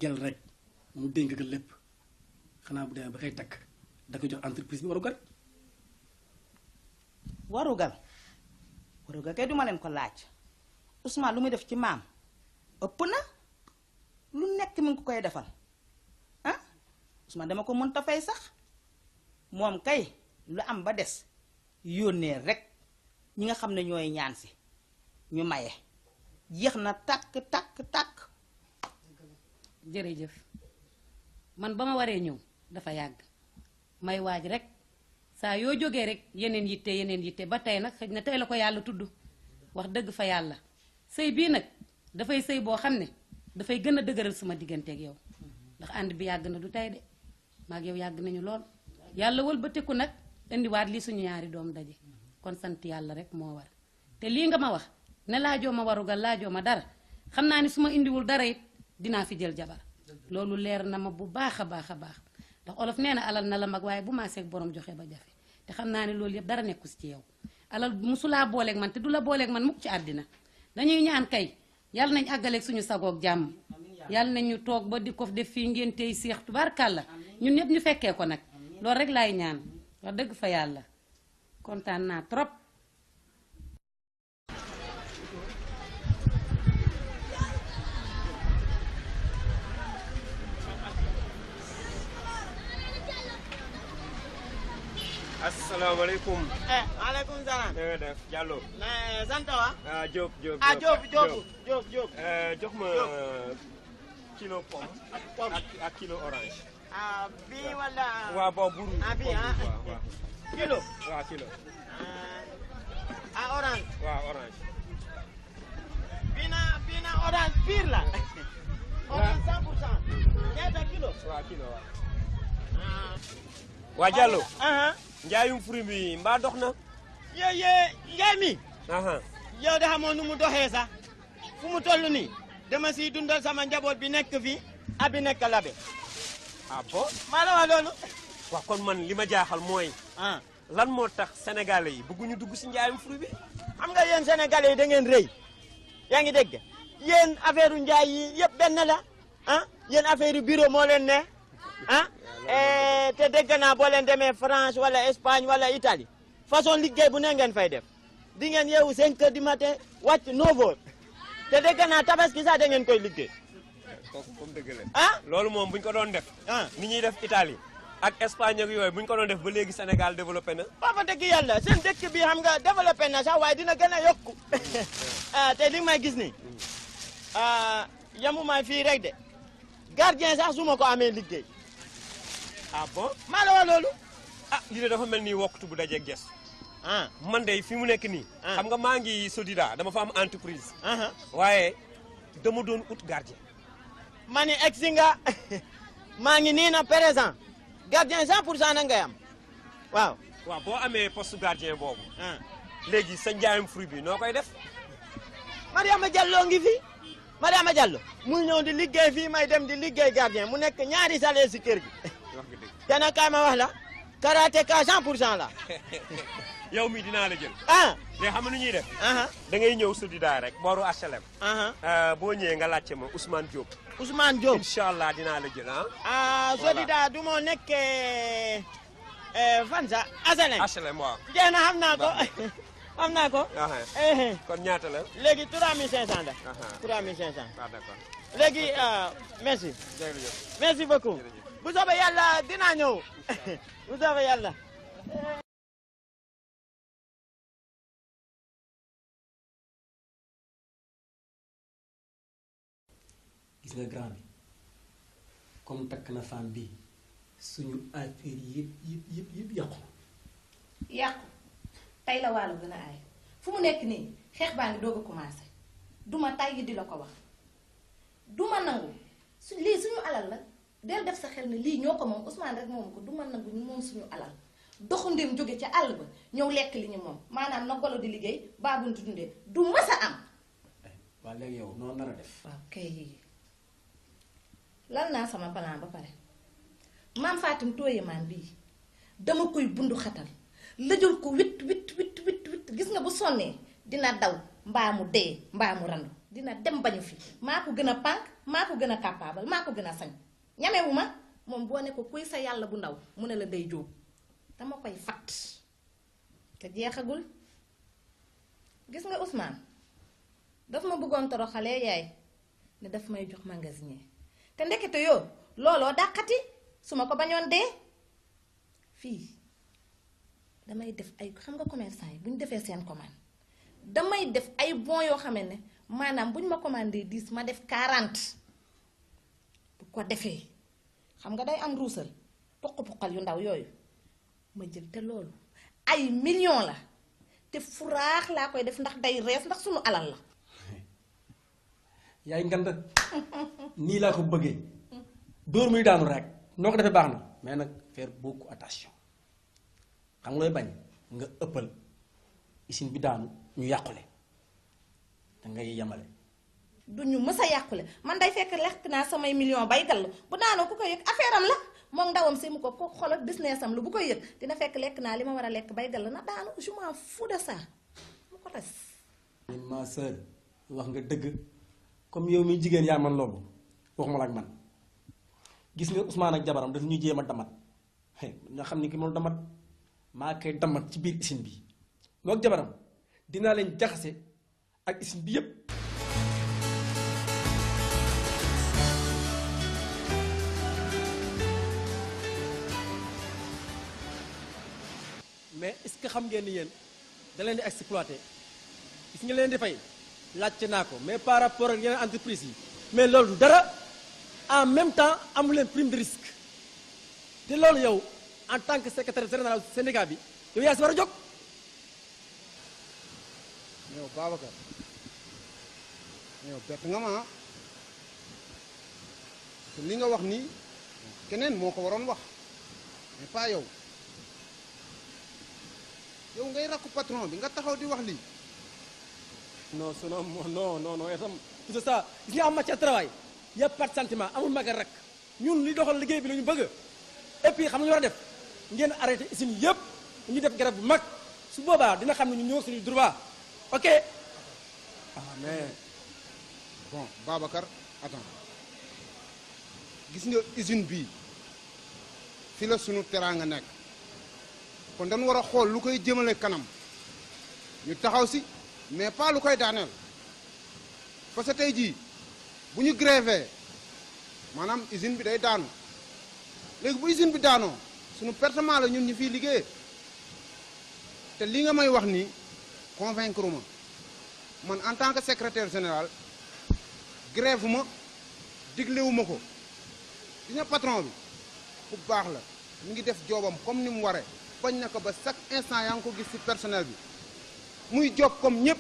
gel rek mu dénk ko lépp xanaa bu demee ba koy takk da ko jox entreprise bi warugal kay duma leen ko laaj Ousmane lu muy def ci maam ëpp na lu nekk mi ngi ko koy defal ah Ousmane dama ko mënta fay sax moom kay lu am ba des yónnee rek ñi nga xam ne ñooy ñaan si ñu maye jeex na tàkk jërëjëf man ba ma waree ñëw dafa yàgg may waaj rek saa yoo jógee rek yeneen yitte ba tey nag xëj na tey la ko yàlla tudd wax dëgg fa yàlla sëy bii nag dafay sëy boo xam ne dafay gën a dëgëral sama digganteeg yow ndax ànd bi yàgg na du tey de maag yow yàgg nañu lool yàlla wëlbatiku nag indiwaat li suñu ñaari doom daje kon sant yàlla rek moo war te lii nga ma wax ne laajoo ma warugal laajoo ma dara xam naa ni su ma indiwul dara it dinaa fi jël jabar loolu leer na ma bu baax a baax ndax olof nee na alal na la mag waaye bu maaseeg borom joxe ba jafe te xam naa ne loolu yëpp dara nekku si ci yow alal musulaa booleeg man te du la booleeg man mukk ci àddina dañuy ñaan kay yàlla nañ àggaleeg suñu sagoog jàmm yàlla nañ ñu toog ba di ko def fii ngeen tey seex tubaarkàlla ñun ñëpp ñu fekkee ko nag loolu rek laay ñaan wax dëgg fa yàlla kontaan naa trop. asalaamaaleykum. maaleykum salaam. na nga def Diallo. sant wa. Diop. Diop. jox ma kilo pomme. ak kilo orange. bii wala. waaw boobu buru. bii waaw. kilo. waaw kilo. orange. waaw orange. bii na orange pire la. orange 100%. ñaata kilo. waaw kilo waaw. waa Diallo. njaayum fruit bi mbaa dox na. njaay mi. yow de xamoo nu mu doxee sax fu mu toll nii dama siy dundal sama njaboot bi nekk fii abi nekk labe. bon. maa la wax loolu. waaw kon man li ma jaaxal mooy. lan moo tax sénégalais yi bëgguñu dugg si njaayum fruit bi. xam nga yéen sénégalais yi da ngeen rëy yaa ngi dégg yéen affaire njaay yi yëpp benn la yéen affaire bureau moo leen ne te dégg naa boo leen demee France wala Espagne wala Italie façon liggéey bu ne ngeen fay def di ngeen yeewu 5 heures du matin wàcc 9 heures te dégg naa tabaski sax da ngeen koy liggéey. kooku comme dëgg la. loolu moom bu ñu ko doon def. ni ñuy def Italie ak Espagne ak yooyu bu ñu ko doon def ba léegi Sénégal développé na. ba dëgg yàlla seen dëkk bi xam nga développé na sax waaye dina gën a yokku te li may gis nii yamuma fii rek de gardien sax su ma ko amee liggéey. bon maa la wax loolu. lii de dafa mel ni wokkatu bu dajeeg ges. man de fi mu nekk nii. xam nga maa ngi Sodida dama fa am entreprise. waaye dama doon ut gardien. ma ni egg si nga maa ngi nii na présent gardien 100% na ngay am waaw. waaw boo amee poste gardien boobu. léegi sa njaayum fruit bi noo koy def. Mariama Diallo ngi fi Mariama Diallo muy ñëw di liggéey fii may dem di liggéey gardien mu nekk ñaari salaire si kër gi. te nag kaay ma wax la karatéka 100% la. yow mi dinaa la jël. mais xam nga nu ñuy def. da ngay ñëw Sodida rek booru HLM. boo ñëwee nga laajte ma Ousmane Diop. Ousmane Diop incha allah dinaa la jël Sodida du moo nekkee fan sa HLM. HLM waaw. jeex na xam naa ko xam naa ko. kon ñaata la. léegi 3500 la. 3500. d'accord. léegi merci. jërëjëf. merci beaucoup. bu soobee yàlla dinaa ñëw bu soobee yàlla. nga grand bi comme takk na femme bi suñu affaire yëpp yàqu. yàqu tey la wàllu gën a aay fu mu nekk nii xeex baa ngi doog a commencé duma tàyyi di la ko wax duma nangu lii suñu alal la del def sa xel ne lii ñoo ko moom Ousmane rek moom ko duma nangu ñu moom suñu alal doxu ndim jóge ca àll ba ñëw lekk li ñu moom maanaam na golo di liggéey baabuntu dundee du mas a am. waaw léegi yow noonu nar a def. waaw kay lan naa sama plan ba pare maam Fatim Tooyemaan bii dama koy bundu xatal lëjul ko wit gis nga bu sonnee dina daw mbaa mu dee mbaa mu randu dina dem bañu fi maa ko gën a pànk maa ko gën a capable maa ko gën a sañ ñamewu ma moom boo ne ko kuy sa yàlla bu ndaw mu ne la day jóob dama koy fat te jeexagul gis nga Ousmane daf ma bëggoon toroxalee yaay ne daf may jox magasinier te ndekete yoo looloo dàqati su ma ko bañoon dee fii damay def ay xam nga commerçant yi bu ñu defee seen commande damay def ay bon yoo xam ne maanaam bu ñu ma commandé 10 ma def 40 bu ko defee xam nga day am ruusal puq-puqal yu ndaw yooyu ma jël te loolu ay millions la te furaax laa koy def ndax day rees ndax sunu alal la. yaay nganda nii laa ko bëggee dóor muy daanu rek noo ko defee baax na mais nag faire beaucoup attention xam nga looy bañ nga ëppal usine bi daanu ñu yàqule da ngay yemale. du ñu mës a yàqule man day fekk lekk naa samay million bay gall bu daanoo ku koy yëg affaire am la moom ndawam si mu ko xoolal business am lu bu koy yëg dina fekk lekk naa li ma war a lekk bay gall na daanu je m'en fous de ça mu ko res. ma sœur wax nga dëgg comme yow mi jigéen yaa man loolu waxuma la ak man gis nga Ousmane ak jabaram daf ñuy jéem a damat nga xam ni ki moom damat maa koy damat ci biir usine bi moo ak jabaram dinaa leen jaxase ak usine bi yépp. mais est-ce que xam ngeen ni yéen da leen di exploiter gis nga leen di fay laajte naa ko mais par rapport ak yeneen entreprise yi mais loolu du dara en même temps amu leen prime de risque te loolu yow en tant que secrétaire général syndicat bi yow yaa si war a jóg. yow Babacar yow bett nga ma te li nga wax nii keneen moo ko waroon wax mais pas yow yow ngay rakku patron bi nga taxaw di wax lii. non non itam tout ça gis nga am matière de travail y a pas de sentiment amul mag ak rak ñun li doxal liggéey bi la ñu bëgg et puis xam nga ñu war a def ngeen arrêté usine yëpp ñu def garab bu mag su boobaa dina xam ne ñu ñëw suñu droit ok. ah mais bon Babacar attends gis nga usine bii fi la sunu teraanga nekk kon dañu war a xool lu koy jëmale kanam ñu taxaw si. mais pas lu koy daaneel parce que tey jii bu ñu grévé maanaam usine bi day daanu léegi bu usine bi daanoo suñu pertement la ñun ñu fiy liggéeyee te li nga may wax nii convaincre ma man en tant que secrétaire général grève ma diglewu ma ko gis nga patron bi ku baax la mu ngi def joobam comme ni mu waree bañ na ko ba chaque instant yaa ngi ko gis ci personnel bi muy job comme ñëpp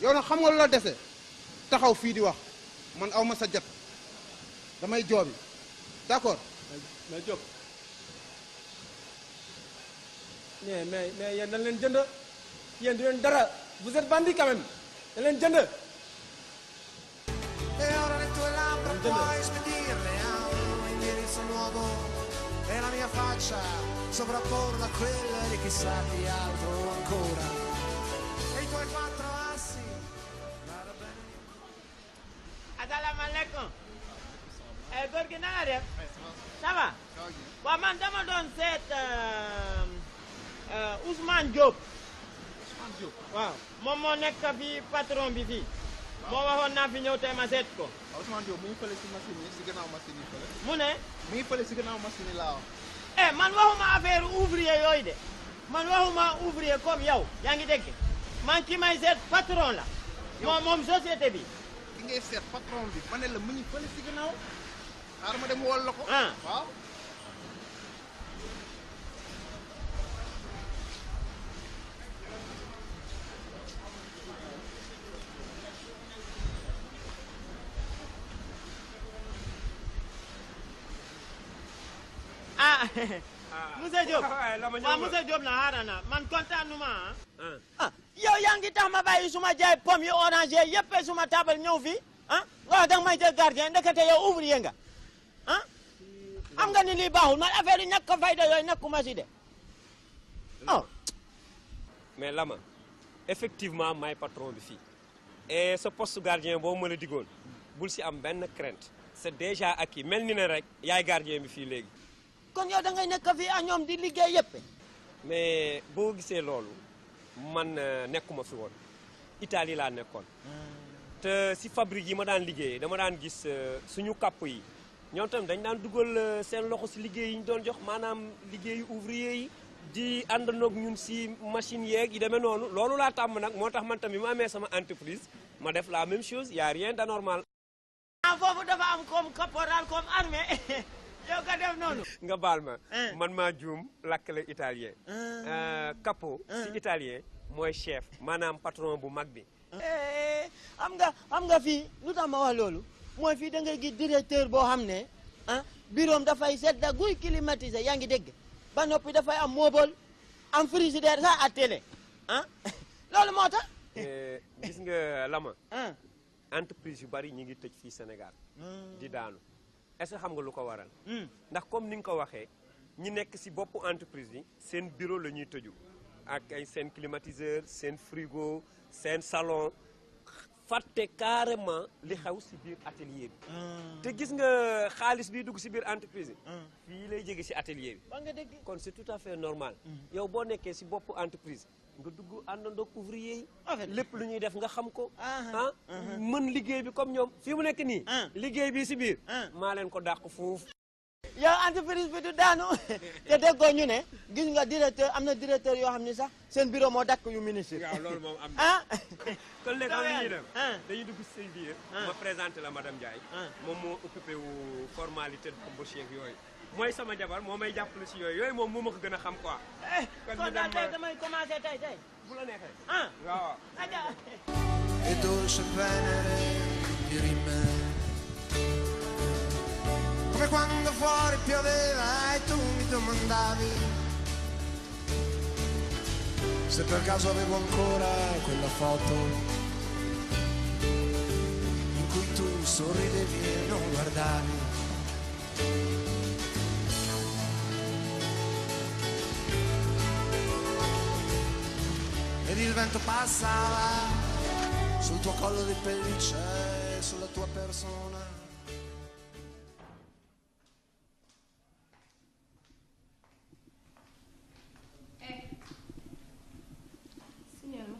yow nag xam nga lu la dese taxaw fii di wax man aw ma sa jot damay joobi d'accord. mais job mais yéen dañ leen jënd yéen du leen dara vous êtes bandit quand même dañ leen jënd. E ora le tue labbra puoi spedirle a un indirizzo nuovo e la mia faccia sovrapporla a quella di chissà di altro ancora e i tuoi 4 assi. Asalaamaaleykum. góor gi na nga def. ça va. waaw man dama doon seet Ousmane Diop. Ousmane Diop. waaw moom moo nekk fii patron bi fii. moo waxoon naa fi ñëw tey ma seet ko. Ousmane Diop mu ngi fële si machine yi si gannaaw machine yi fële. mu ne. mu ngi fële si gannaaw machine yi laa wax. man waxuma affaire ouvrier yooyu de man waxuma ouvrier comme yow yaa ngi dégg man ki may seet patron la. moom société bi. ki ngay seet patron bi ma ne la mu ngi fële si ginnaaw xaaral ma dem wol la ko. waaw. monsieur Diop waaw monsieur Diop na xaaral na man kontaan nu ma yow yaa ngi tax ma bàyyi suma jaay pomme yi orange yëpp suma table ñëw fi nga danga may jël gardien ndekete yow ouvrier nga am nga ni lii baaxul man affaire yi ñàkk ko fayda yooyu nekkuma si de mais Lama effectivement maay patron bi fii et ce poste gardien boobu ma la digoon bul si am benn crainte c'est déjà acquis mel ni ne rek yaay gardien bi fii léegi. kon yow da ngay nekk fii ak ñoom di liggéey yëpp. mais boo gisee loolu man nekkuma fi woon Italie laa nekkoon te si fabrique yi ma daan liggéeyee dama daan gis suñu kàpp yi ñoom tamit dañ daan dugal seen loxo si liggéey yi ñu doon jox maanaam liggéeyu ouvrier yi di àndandoog ñun si machine yeeg yi demee noonu loolu laa tàmm nag moo tax man tamit ma amee sama entreprise ma def la même chose y a rien d'anormal. foofu dafa am comme caporal comme armée yow ka def noonu. nga baal ma man maa juum lakkale italien capo si italien mooy chef maanaam patron bu mag bi. xam nga fii lu tax ma wax loolu mooy fii da ngay gis directeur boo xam ne bureau am dafay sedda guy climatisé yaa ngi dégg ba noppi dafay am mobile am frigidaire sax ak télé loolu moo tax. gis nga Lama entreprise yu bari ñi ngi tëj fii Sénégal di daanu est-ce que xam nga lu ko waral ndax comme ni nga ko waxee ñi nekk si boppu entreprise yi seen bureau la ñuy tëju ak ay seen climatiseur seen frigo seen salon fàtte carrément li xew si biir atelier bi te gis nga xaalis bi dugg si biir entreprise yi fii lay jóge si atelier bi kon c'est tout à fait normal yow boo nekkee si boppu entreprise nga dugg àndandoog ouvrier yi lépp lu ñuy def nga xam ko mën liggéey bi comme ñoom fii mu nekk nii liggéey bi si biir maa leen ko dàq foofu yow entreprise bi du daanu te déggoo ñu ne gis nga directeur am na directeur yoo xam ne sax seen bureau moo dakk yu ministre waaw loolu moom am na kon léegi am nañuy dem dañuy dugg si seen biir ma présenté la madame Ndiaye moom moo occupé wu formalité d'embauche yeeg yooyu mooy sama jabar moo may jàppale si yooyu moom moo ma ko gën a xam quoi kon daal tey damay commencé tey bu la neexee waaw e dolce venere di rime come quando fuori pioveva e tu mi domandavi se per caso avevo ancora quella foto in cui tu sorridevi e non guardavi. Ed il vento passava sul tuo collo di pelliccia e sulla tua persona. Signora.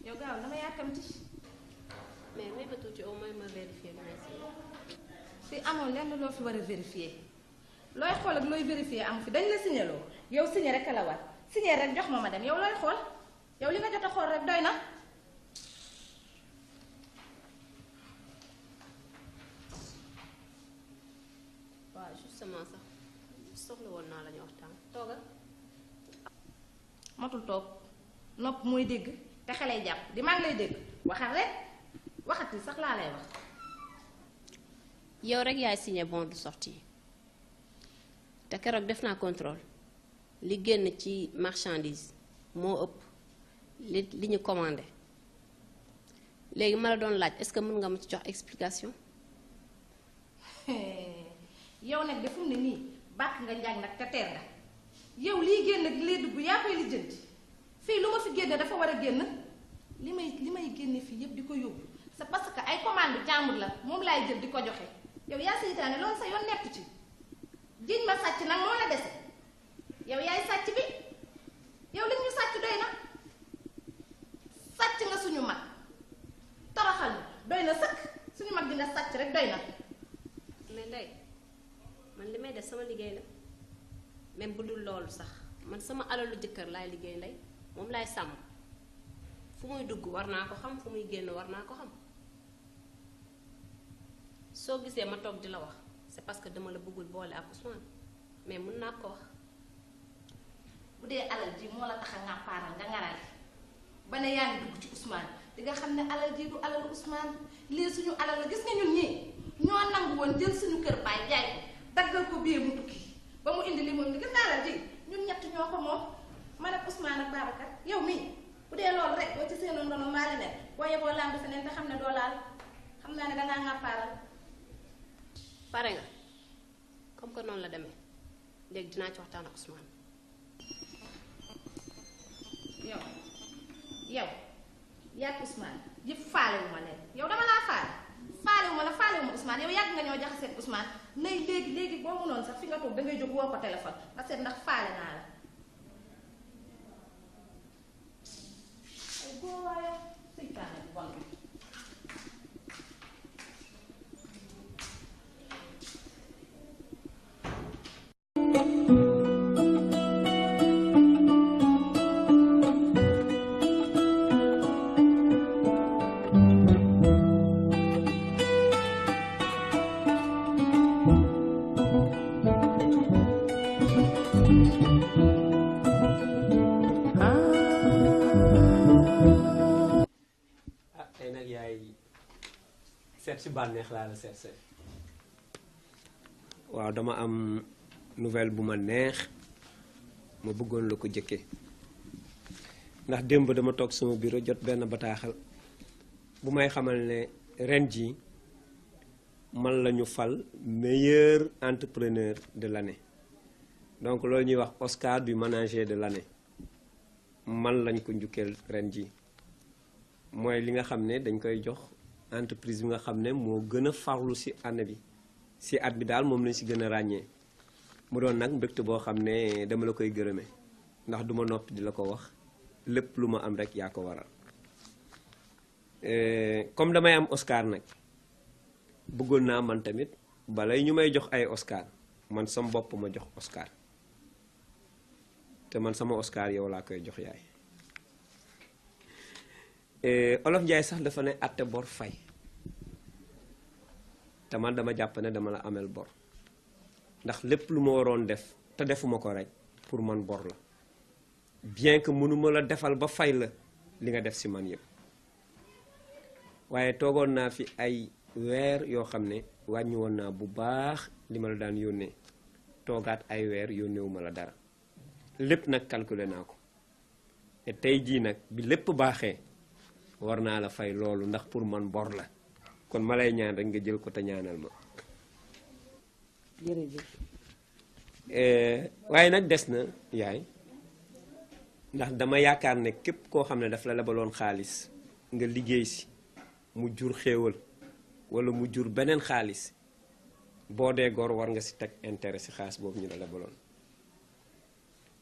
yow gaaw dama yàkkamti. mais may ma tuuti au moins ma vérifier lu may fi amoon lenn loo fi war a vérifier looy xool ak looy vérifier amu fi dañ la signaloo yow signé rek a la war signé rek jox ma dem yow looy xool yow li nga jot a xool rek doy na. waaw justement sax soxla woon naa la ñu waxtaan toogal. matul toog nopp mooy dégg te xelay jàpp di maa ngi lay dégg waxal rek waxat yi sax laa lay wax. yow rek yaay signé bon de sortie te keroog def naa contrôle li génn ci marchandise moo ëpp li ñu commandé léegi ma la doon laaj est-ce que mën nga ma ci jox explication. yow nag defum ne nii bàkk nga njàng nag te teer nga yow liy génn ak liy dugg yaa koy lijjanti fii lu ma fi génne dafa war a génn li may génne fii yëpp di ko yóbbu c'est parce que ay commande jàmbur la moom laay jël di ko joxe yow yaa seytaane loolu sa yoon nekk ci jiñ ma sàcc nag moo la dese yow yaay sàcc bi yow li ñu sàcc doy na sàcc nga suñu mag toroxal doy na sëkk suñu mag di nga sàcc rek doy na. mais ndey man li may def sama liggéey la même bu dul loolu sax man sama alalu jëkkër laay liggéey ndey moom laay sàmm fu muy dugg war naa ko xam fu muy génn war naa ko xam soo gisee ma toog di la wax c'est parce que dama la bëggul boole ak Ousmane mais mun naa ko wax. bu dee alal ji moo la tax a ŋàppaaral nga ngarale ba ne yaa ngi dugg ci Ousmane di nga xam ne alal ji du alal Ousmane lii suñu alal la gis nga ñun ñii ñoo nangu woon jël suñu kër baay jaay ko daggal ko biir mu tukki ba mu indi li mu indi gis nga alal ji ñun ñett ñoo ko moom man ak Ousmane ak Babacar yow mii bu dee loolu rek boo ci seenoon ndono maa leneen boo yeboo lamb feneen te xam ne doo laal xam naa ne dangaa ŋàppaaral. pare nga comme que noonu la demee léegi dinaa ci waxtaan ak Ousmane. yow yàgg Ousmane yëpp faalewu ma leen yow dama laa faalewu ma la faalewu ma Ousmane yow yàgg nga ñoo jaxaseeg Ousmane nay léegi boo mënoon sax fi nga toog dangay jóg woo ko téléphone nga seet ndax faale naa la ay góor waaye seytaane bu bon tey nag yaay seet si bànneex laa la seet waaw dama am nouvelle bu ma neex ma bëggoon la ko jëkkee ndax démb dama toog sama bureau jot benn bataaxal bu may xamal ne ren ji man la ñu fal meilleur entrepreneur de l'année donc loolu ñuy wax Oscar du manager de l'année man lañ ko njukkeel ren ji mooy li nga xam ne dañ koy jox entreprise bi nga xam ne moo gën a farlu ci année bi ci at bi daal moom lañ ci gën a ràññee mu doon nag mbégte boo xam ne dama la koy gërëme ndax duma noppi di la ko wax lépp lu ma am rek yaa ko waral comme damay am Oscar nag bëggoon naa man tamit balay ñu may jox ay Oscar man sama bopp ma jox Oscar te man sama Oscar yow laa koy jox yaay Olof Njaay sax dafa ne àtte bor fay te man dama jàpp ne dama la amel bor ndax lépp lu ma waroon def te defuma ko rek pour man bor la bien que mënuma la defal ba fay la li nga def ci man yépp waaye toogoon naa fi ay weer yoo xam ne wàññi woon naa bu baax li ma la daan yónnee toogaat ay weer yónneewuma la dara lépp nag calculer naa ko te tey jii nag bi lépp baaxee war naa la fay loolu ndax pour man bor la kon ma lay ñaan rek nga jël ko te ñaanal ma. jërëjëf. waaye nag des na yaay ndax dama yaakaar ne képp koo xam ne daf la lebaloon xaalis nga liggéey si mu jur xéewal walla mu jur beneen xaalis boo dee gor war nga si teg intérêt si xaalis boobu ñu la lebaloon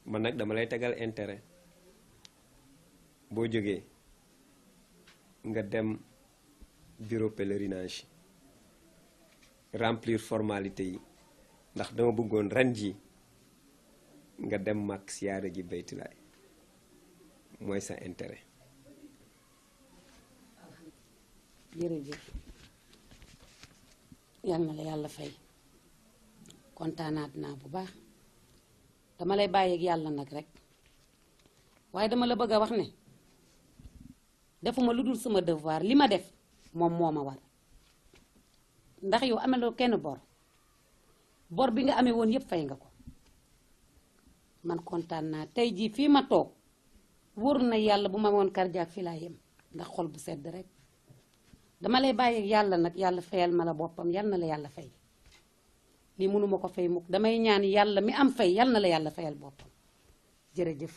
man nag dama lay tegal intérêt boo jógee nga dem bureau pèlerinage remplir formalité yi ndax dama bëggoon ren ji nga dem mag siyaare ji baytulaay mooy sa intérêt. jërëjëf yal na la yàlla fay kontaanaat naa bu baax dama lay bàyyi ak yàlla nag rek waaye dama la bëgg a wax ne defuma lu dul sama devoir li ma def moom moo ma war ndax yow ameloo kenn bor bi nga amee woon yépp fay nga ko man kontaan naa tey jii fii ma toog wóor na yàlla bu ma woon cardiaque fii laa yem ndax xol bu sedd rek dama lay bàyyi ak yàlla nag yàlla fayal ma la boppam yal na la yàlla fay lii mënuma ko fay mukk damay ñaan yàlla mi am fay yal na la yàlla fayal boppam jërëjëf.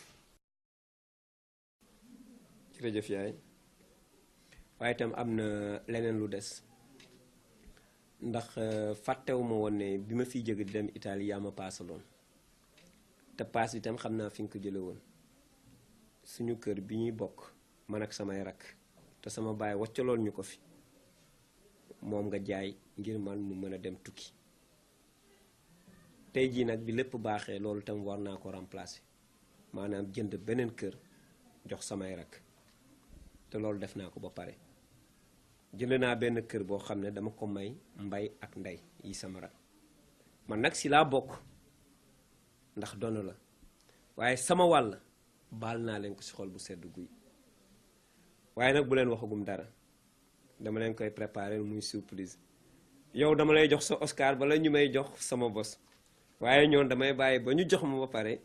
jërëjëf yaay waaye itam am na leneen lu des ndax fàttewuma woon ne bi ma fiy jóge di dem Italie yaa ma paasaloon te paas itam xam naa fi nga ko jële woon suñu kër bi ñuy bokk man ak samay rakk te sama baay waccaloon ñu ko fi moom nga jaay ngir man mu mën a dem tukki tey jii nag bi lépp baaxee loolu tam war naa ko remplacer maanaam jënd beneen kër jox samay rakk te loolu def naa ko ba pare jënd naa benn kër boo xam ne dama ko may mbay ak ndey yi sama rak man nag si laa bokk ndax doon la waaye sama wàll baal naa leen ko si xol bu sedd guy waaye nag bu leen waxagum dara dama leen koy préparer muy surprise yow dama lay jox sa Oscar bala ñu may jox sama bos waaye ñoon damay bàyyi ba ñu jox ma ba pare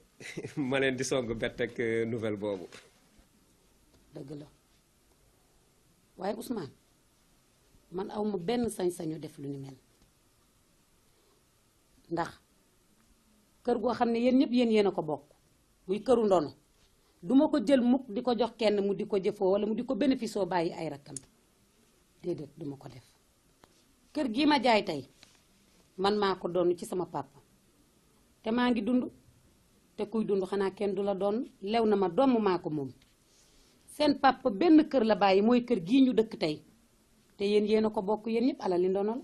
ma leen di sogg bett ak nouvelle boobu. dëgg la waaye Ousmane man aw ma benn sañ-sañu def lu ni mel ndax kër goo xam ne yéen ñëpp yéen a ko bokk muy këru ndono duma ko jël mukk di ko jox kenn mu di ko jëfoo wala mu di ko bénéfice bàyyi ay rakkam déedéet duma ko def kër gii ma jaay tey man maa ko doon ci sama papa te maa ngi dund te kuy dund xanaa kenn du la doon lew na ma doom maa ko moom seen papa benn kër la bàyyi mooy kër gii ñu dëkk tey te yéen a ko bokk yéen ñëpp alal li ndono la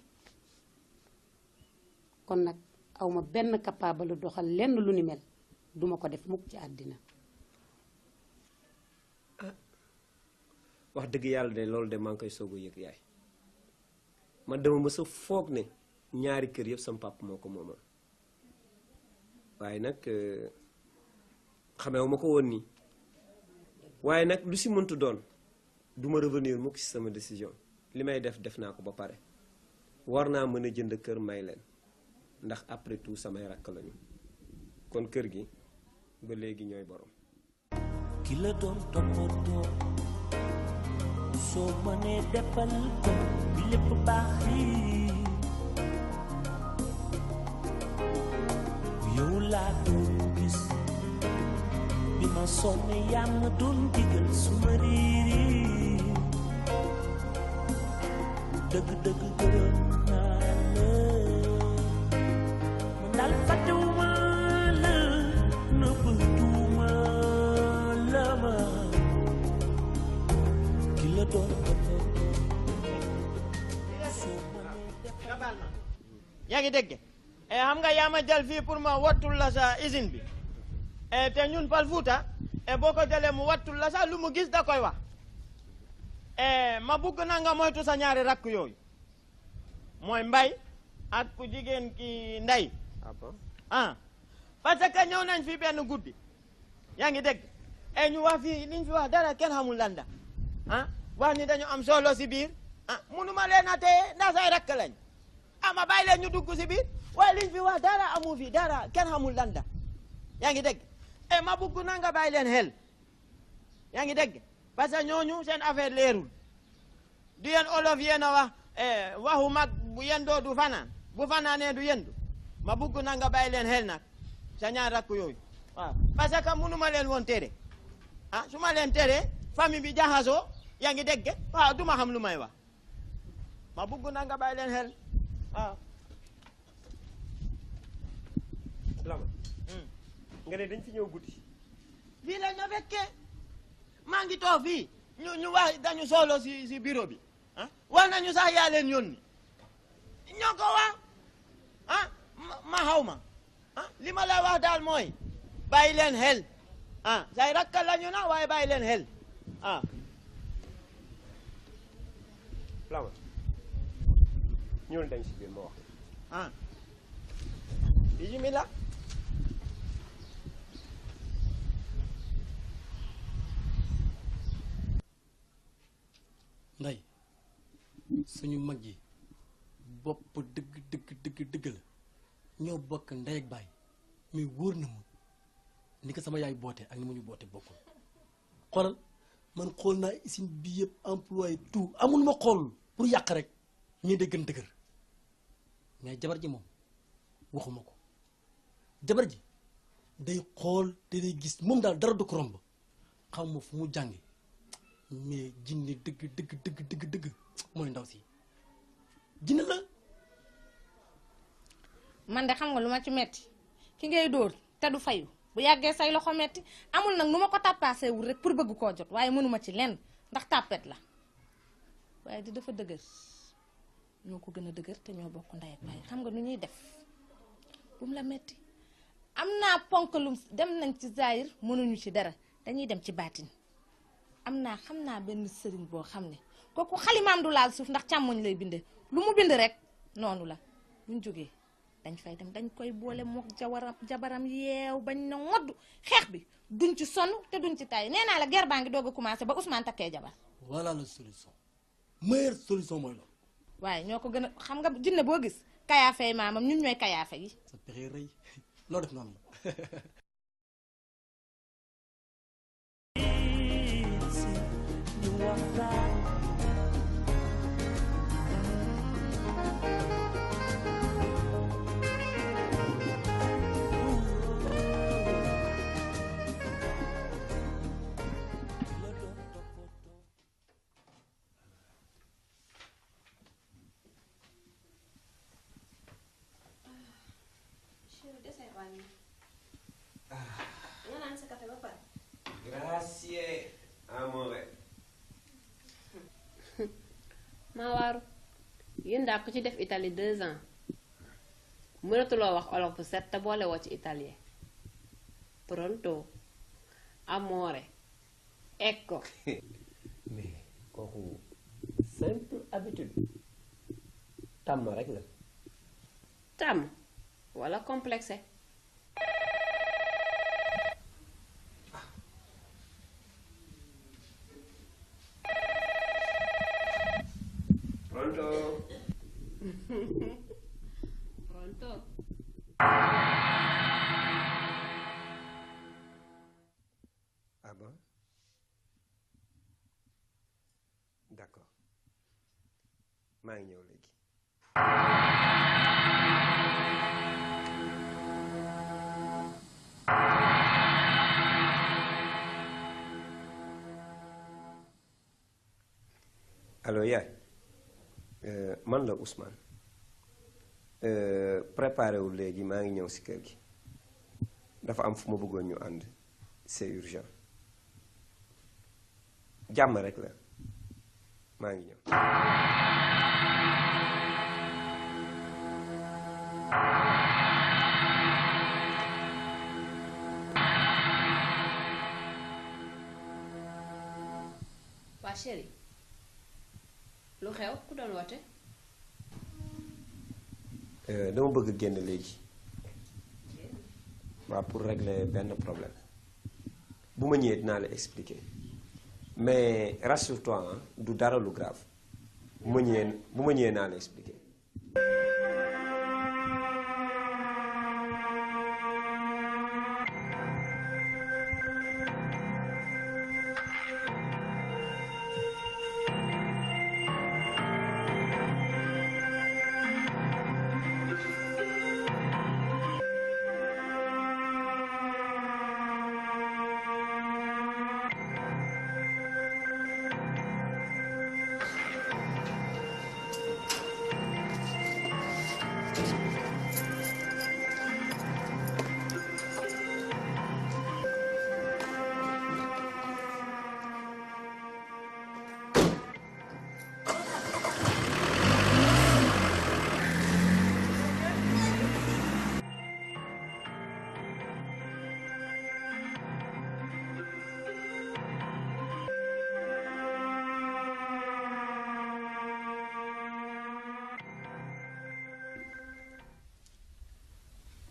kon nag awma benn capable doxal lenn lu ni mel duma ko def mukk ci àddina wax dëgg yàlla de loolu de maa ngi koy soog a yëg yaay man dama mës a foog ne ñaari kër yëpp sama papa moo ko moomal waaye nag xamewu ma ko woon nii waaye nag lu si mëntu doon du ma revenir mukk si sama décision li may def naa ko ba pare war naa mën a jënd kër may leen ndax après tout samay rakk lañu kon kër gi ba léegi ñooy borom. ki la doon toppatoo soo mënee defal ko bi lépp baax yi yow laa doon gis bi ma sonne yaa ma doon digal su ma riiri dëgg gërëm naa la man daal fàttewuma la nëbbatuuma la ma ki la doon yaa ngi dégg xam nga yaa ma jël fii pour ma wattul la sa usine bi te ñun Pal Fuuta boo ko jëlee mu wattul la sa lu mu gis da koy wax ma bugg na nga moytu sa ñaari rakk yooyu mooy mbay ak ku jigéen ki ndey parce que ñëw nañ fi benn guddi yaa ngi dégg ñu wax fii liñ fi wax dara kenn xamul landa wax ni dañu am solo si biir munuma leen a téye ndax say rakk lañ ma bàyyi leen ñu dugg si biir waaye liñ fi wax dara amu fi dara kenn xamul landa yaa ngi dégg ma bugg na nga bàyyi leen xel yaa ngi dégg parce que ñooñu seen affaire leerul du yéen olof yéen a wax waxu mag bu yendoo du fanaan bu fanaanee du yendu ma bugg na nga bàyyi leen xel nag sa ñaar rakk yooyu waaw parce que munuma leen woon tere su ma leen tere famille bi jaxasoo yaa ngi dégg waaw duma xam lu may wax ma bugg na nga bàyyi leen xel waaw Lama nga ne dañ fi ñëw guddi fii lañ ma fekkee maa ngi toog fii ñu wax dañu solo si bureau bi wax nañu sax yaa leen yónni ñoo ko wax ma xaw ma li ma la wax daal mooy bàyyi leen xel say rakka lañu na waaye bàyyi leen xel Lama ñëwul dañ si biir ma wax bismillah nday suñu mag yi bopp dëgg la ñoo bokk ndey ak baay mais wóor na ma ni ko sama yaay boote ak ni mu ñu boote bokkul xoolal man xool naa usine bi yëpp employé tout amul ma xool pour yàq rek ñuy day gën dëgër mais jabar ji moom waxuma ko jabar ji day xool te day gis moom daal dara du ko romb xam ma fu mu jànge mais jinne dëgg mooy ndaw si jinne la man de xam nga lu ma ci metti ki ngay dóor te du fayu bu yàggee say loxo metti amul nag nu ma ko tàppaasee wul rek pour bëgg koo jot waaye mënuma ci lenn ndax tàppet la waaye di dafa dëgër ñoo ko gën a dëgër te ñoo bokk ndey ak baay xam nga nu ñuy def bu mu la metti am naa ponkalum dem nañ ci zaahir mënuñu ci dara dañuy dem ci baatin xam naa benn sëriñ boo xam ne kooku xalimaam du laal suuf ndax càmmoñ lay binde lu mu bind rek noonu la buñ jógee dañ fay dem dañ koy boole mook jabaram yeew bañ na ngodd xeex bi duñ ci sonn te duñ ci tay nee naa la guerre baa ngi doog a commencé ba Ousmane takkee jabar voilà la solution meilleure solution mooy loolu waaye ñoo ko gën a xam nga jinne boo gis kayaafe yi maamam ñun ñooy kayaafe yi sa pexe rëy loo def noonu la Grazie, amore. maa waaru yéen daa ko ci def Italie 2 ans mënatuloo wax olof bu set te boole woo ci italien pronto amore ecco. mais kooku simple habitude tàmm rek la. tàmm wala complexé. Pronto? Pronto? Ah bon? D'accord. maa ngi ñëw léegi. allo yaay. man la Ousmane préparé wu léegi maa ngi ñëw ci kër gi dafa am fu ma bëggoon ñu ànd c'est urgent jàmm rek la maa ngi ñëw. waa chéri lu xew ku doon woote. dama bëgg génn léegi waaw pour régler benn problème bu ma ñëwee dinaa la expliquer mais rassure-toi du dara lu grave bu ma ñëwee naa la expliquer.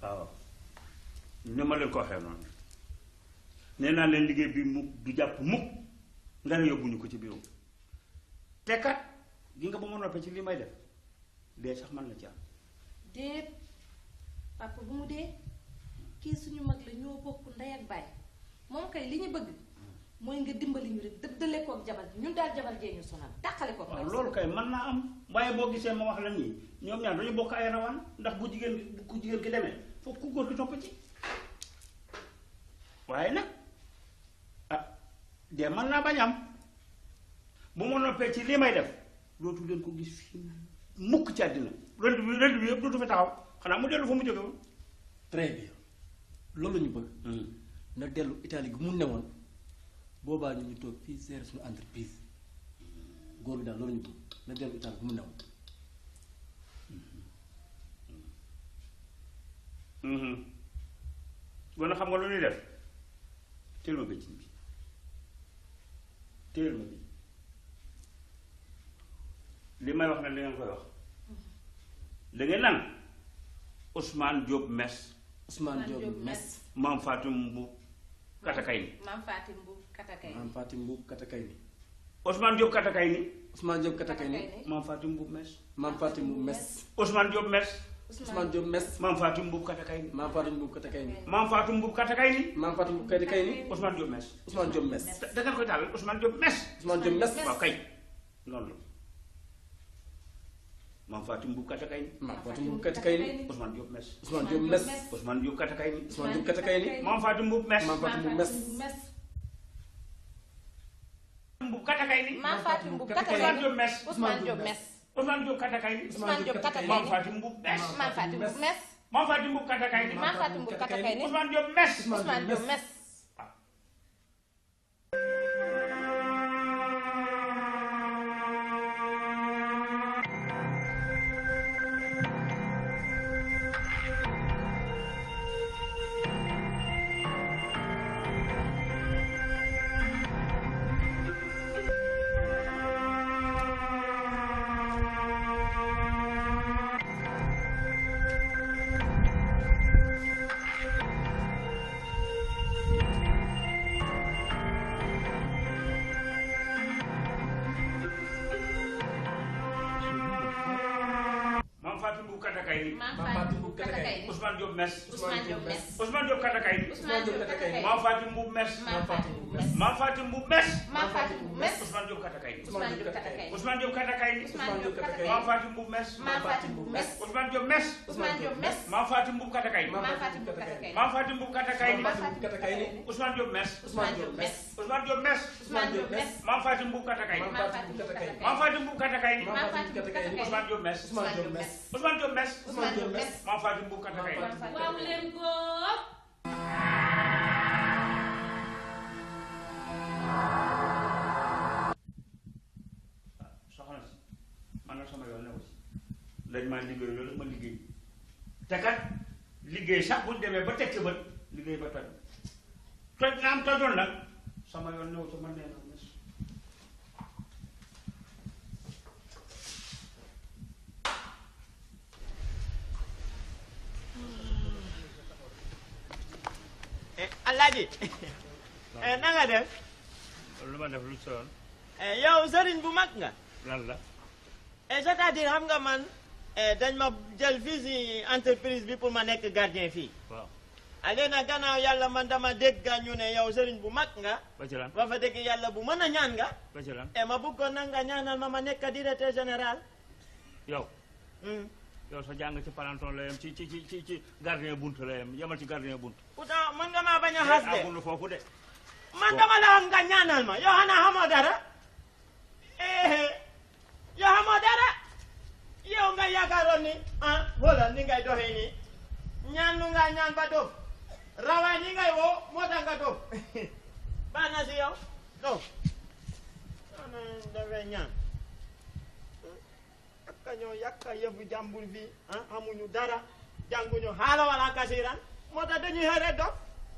waaw ni ma leen ko waxee noonu nee naa leen liggéey bi mukk du jàpp mukk nga ne yóbbuñu ko ci bureau te kat gi nga ba ma noppee ci li may def dee sax man la ci am. déet papa bu mu dee kii suñu mag la ñoo bokk ndey ak baay moom kay li ñu bëgg mooy nga dimbali ñu rek dëddale kook jabar ji ñun daal jabar jee ñu sonal tàqale ko. waaw loolu kay mën naa am waaye boo gisee ma wax la nii ñoom ñaar dañu bokk ay rawaan ndax bu jigéen ki demee foofu ku góor ki topp ci waaye nag ah de mën naa bañ am bu ma noppee ci lii may def dootu leen ko gis fii mukk ci àddina rëdd bi yëpp dootu fi taxaw xanaa mu dellu fa mu jóge woon. très bien loolu la ñu bëgg. na dellu Italie gi mu newoon boobaa ñu toog fii gérer suñu entreprise góor bi daal loolu ñu bëgg na dellu Italie gi mu newoon. bon xam nga lu ñuy def teel ma bëccëg bi teel ma bi li may wax nag li ngeen koy wax da ngeen naan Ousmane Diop Mes. Ousmane Diop Mes. Maam Fatim Mbuub Katakay ni. Maam Fatim Mbuub Katakay ni. Maam Fatim Mbuub Katakay ni. Ousmane Diop Katakay ni. Ousmane Diop Katakay ni. Maam Fatim Mbuub Mes. Maam Fatim Mbuub Mes. Ousmane Diop Mes. Ousmane Diop Mes. Maam Fatim Mbuub Katakay ni. Maam Fatim Mbuub Katakay ni. Maam Fatim Mbuub Katakay ni. Maam Fatim Mbuub Katakay ni. Ousmane Diop Mes. Ousmane Diop Mes. da ngeen koy taal Ousmane Diop Mes. Ousmane Diop Mes. waaw kay noonu la. Maam Fatim Mbuub Katakay ni. Maam Fatim Mbuub Katakay ni. Ousmane Diop Mes. Ousmane Diop Mes. Ousmane Diop Katakay ni. Ousmane Diop Katakay ni. Maam Fatim Mbuub Mes. Maam Fatim Mbuub Mes. Mbuub Katakay ni. Maam Fatim Mbuub Katakay ni. Ousmane Diop Mes. Ousmane Diop Mes. Ousmane Diop Katakay ni. Ousmane Diop Katakay ni. Maam Fatim Mbuub Mes. Maam Fatim Mbuub Mes. Maam Fatim Mbuub Katakay ni. Maam Fatim Mbuub Katakay ni. Ousmane Diop Mes. Ousmane Diop Mes. Ousmane Diop Mes. Ousmane Diop Mes. Ousmane Diop Katakay ni. Ousmane Diop Katakay ni. Maam Fatim Mbuub Mes. Maam Fatim Mbuub Mes. Maam Fatim Mbuub Mes. Maam Fatim Mbuub Mes. Ousmane Diop Katakay ni. Ousmane Diop Katakay ni. Ousmane Diop Katakay ni. Ousmane Diop Katakay ni. Maam Fatim Mbuub Mes. Maam Fatim Mbuub Mes. Ousmane Diop Mes. Ousmane Diop Mes. Maam Fatim Mbuub Katakay ni. Maam Fatim Mbuub Katakay ni. Maam Fatim Mbuub Katakay ni. Maam Fatim Mbuub Katakay ni. Ousmane Diop Mes. Ousmane Diop Mes. Ousmane Diop Mes. Ousmane Diop Mes. Maam Fatim Mbuub Katakay ni. Maam Fatim Mbuub Katakay ni. Maam Fatim Mbuub Katakay ni. Maam Fatim Mbuub Katakay ni. Ousmane Diop Mes. Ousmane Diop Mes. Ousmane Diop Mes. Ousmane Diop Mes. Maam Fatim Mbuub Katakay ni. waaw leen góor. soxna si man nag sama yoon newu si dañ maa liggéey loolu ma liggéey te kat liggéey sax buñ demee ba teg ci bët liggéey ba toj toj nga am tojoon nag sama yoon newu si man nee na mes Alaaji na nga def lu ma def lu soon yow sëriñ bu mag nga lan la c'est-à-dire xam nga man dañ ma jël fii si entreprise bi pour ma nekk gardien fii waaw ale na gannaaw yàlla man dama dégg ñu ne yow sëriñ bu mag nga ba ci lan ba fa dégg yàlla bu mën a ñaan nga ba ci lan ma bëggoon nag nga ñaanal ma nekk directeur général yow yow sa jàng ci palanton la yem ci gardien bunt la yem yemal ci gardien bunt pourtant mën nga maa bañ a xas de agul foofu de man dama la wax nga ñaanal ma yow xanaa xamoo dara yow xamoo dara yow nga yaakaaroon ni xoolal ni ngay doxee nii ñaan lu nga ñaan ba dof rawaay ni ngay woo moo tax nga dof baax na si yow dof dafay ñaan akka ñoo yàkka yëfu jàmbur fii amuñu dara jànguñu xaala wala kasiran moo tax dañuy xëre dof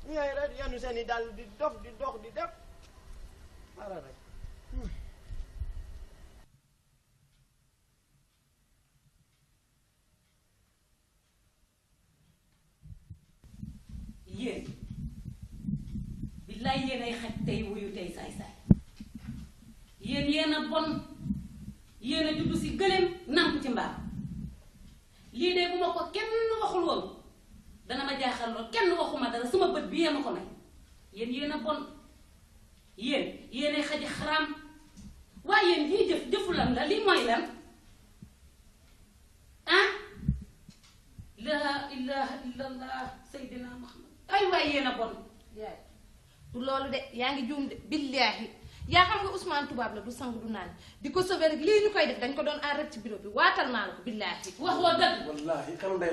ñu xëre yenu seeni dal di dof di dox di def para rek yéen billaay yéen ay xaj tey wuyu tey saay-saay yéen a bon yéen a juddu si gëléem namp ci mbaam lii de bu ma ko kenn waxul woon dana ma jaaxal lool kenn waxuma dara sama bët bi yéen a ko may yéen a bon yéen ay xaji xaraam waaye yéen lii jëfu lan la lii mooy lan laa ilaha illallah sayyidina muhammad ay waay yéen a bon yaay du loolu de yaa ngi juum de billaahi yaa xam nga Ousmane tubaab la du sang du naan di ko sauver rek lii ñu koy def dañ ko doon aar rek ci bureau bi waatal naa la ko billaahi wax woo dëgg wallaahi xelu ndey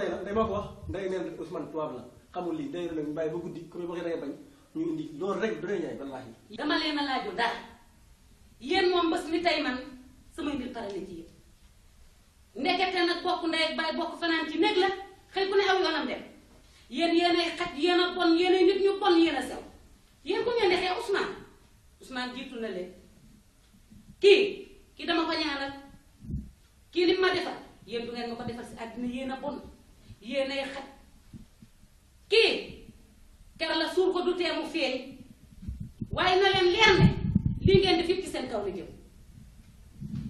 la ndey maa ko wax ndey neen Ousmane tubaab la xamul lii day rek bàyyi ba guddi comme waxee dangay bañ ñu indi loolu rek du ñaay wallaahi dama leen a laajul dara yéen moom bés ni tey man samay mbir pare na ci yéen ndekete nag bokk ndey ak baay bokk fanaan ci néeg la xëy ku ne aw yéenay xaj yéen a bon yéenay nit ñu bon yéen a sew yéen ku ngeen di xeex Ousmane jiitu na leen kii dama ko ñaanal kii li ma defal yéen du ngeen ma ko defal si àddina yéen a bon yéenay xaj kii ker la suur ko du teemu feeñ waaye na leen leer ne lii ngeen di fipp ci seen kaw la jëm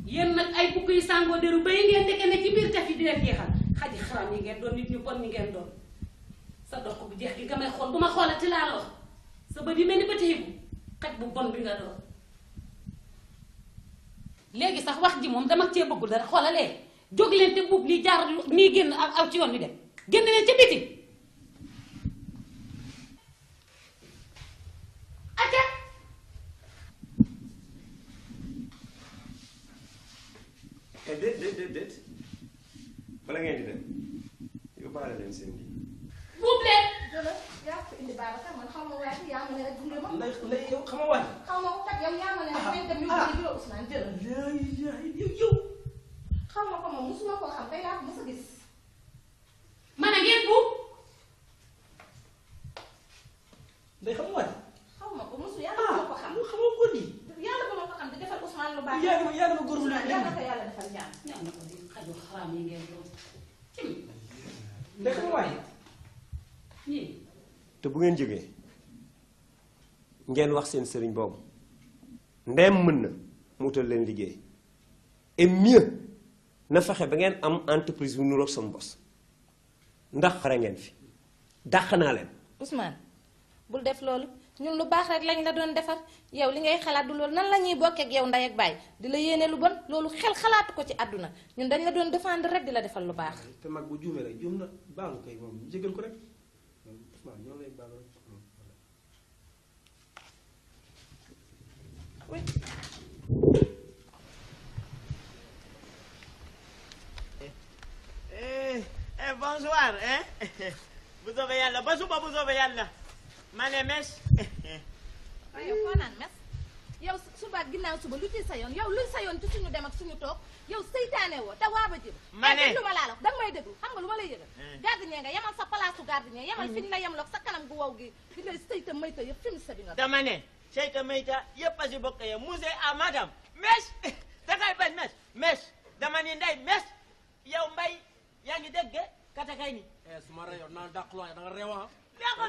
yéen nag ay bukk yi sàngoo deru bay ngeen dekke ne ci biir taf yi di leen jeexal xaji xaram yi ngeen doon nit ñu bon ñi ngeen doon sa dox bu jeex gi nga may xool bu ma xoolati laa la wax sa bët yi mel ni bëti hibu xaj bu bon bi nga doon léegi sax wax ji moom dama cee bëggul dara xoolalee jóg leen te buub li jaar nii génn aw ci yoon wi dem génn leen ca biti acca déet bala ngeen di dem yóbbaale leen seen bi buub leen yaa ko indi Babacar man xaw ma waaye yaa ma ne rek gunge ma. Ndeye yow xam nga waay. xaw ma ko kat yow yaa ma ne rek nañ dem ñu gunge la Ousmane jëlal. yow. xaw ma ko moom musuma koo xam te yaa ko mos a gis. ma ne ngeen buub. Ndeye xam nga waay. xaw ma ko mosu yàlla ma ko xam. xam nga góor yi. yàlla ba ma ko xam di defal Ousmane lu baax. yaa dama góor bu nekk yàlla ko yàlla defal ñaan. ñaan na ko di xaju xaraam yi ngeen doon Ndeye xam nga waay. te bu ngeen jógee ngeen wax seen sëriñ boobu ndeem mën na mu utal leen liggéey et mieux na fexe ba ngeen am entreprise bu nuroog sama bos ndax xare ngeen fi dàq naa leen. Ousmane bul def loolu ñun lu baax rek lañ la doon defar yow li ngay xalaat du loolu nan la ñuy bokkee ak yow ndey ak baay di la yéene lu bon loolu xel xalaatu ko ci àdduna ñun dañ la doon défendre rek di la defal lu baax. te mag bu juumee rek juum na baalu koy moom jégal ko rek. Ousmane ñoo lay baal rek. Oui. Bonsoir, hein? Bu soobee yàlla ba suba bu soobee yàlla. Ma ne mes. waaye yow foo naan mes yow suba ak ginnaaw suba lu ci sa yoon yow luy sa yoon ci suñu dem ak suñu toog yow seytaane woo te waa ba jëm. ma ne lu ma laa la danga may déglu xam nga lu ma lay yëgal. gardien nga yemal sa palaasu gardien yemal fi ñu la yemloog sa kanam gu wow gi di lay seyta mayta yëpp fi mu sa bi nga. dama ne seyta mayta yëpp a si bokk yow monsieur à madame mes dangay bañ mes dama ni ndey mes yow mbay yaa ngi dégg katakay ni. su ma reyoon naan dàqloo da nga reew ah.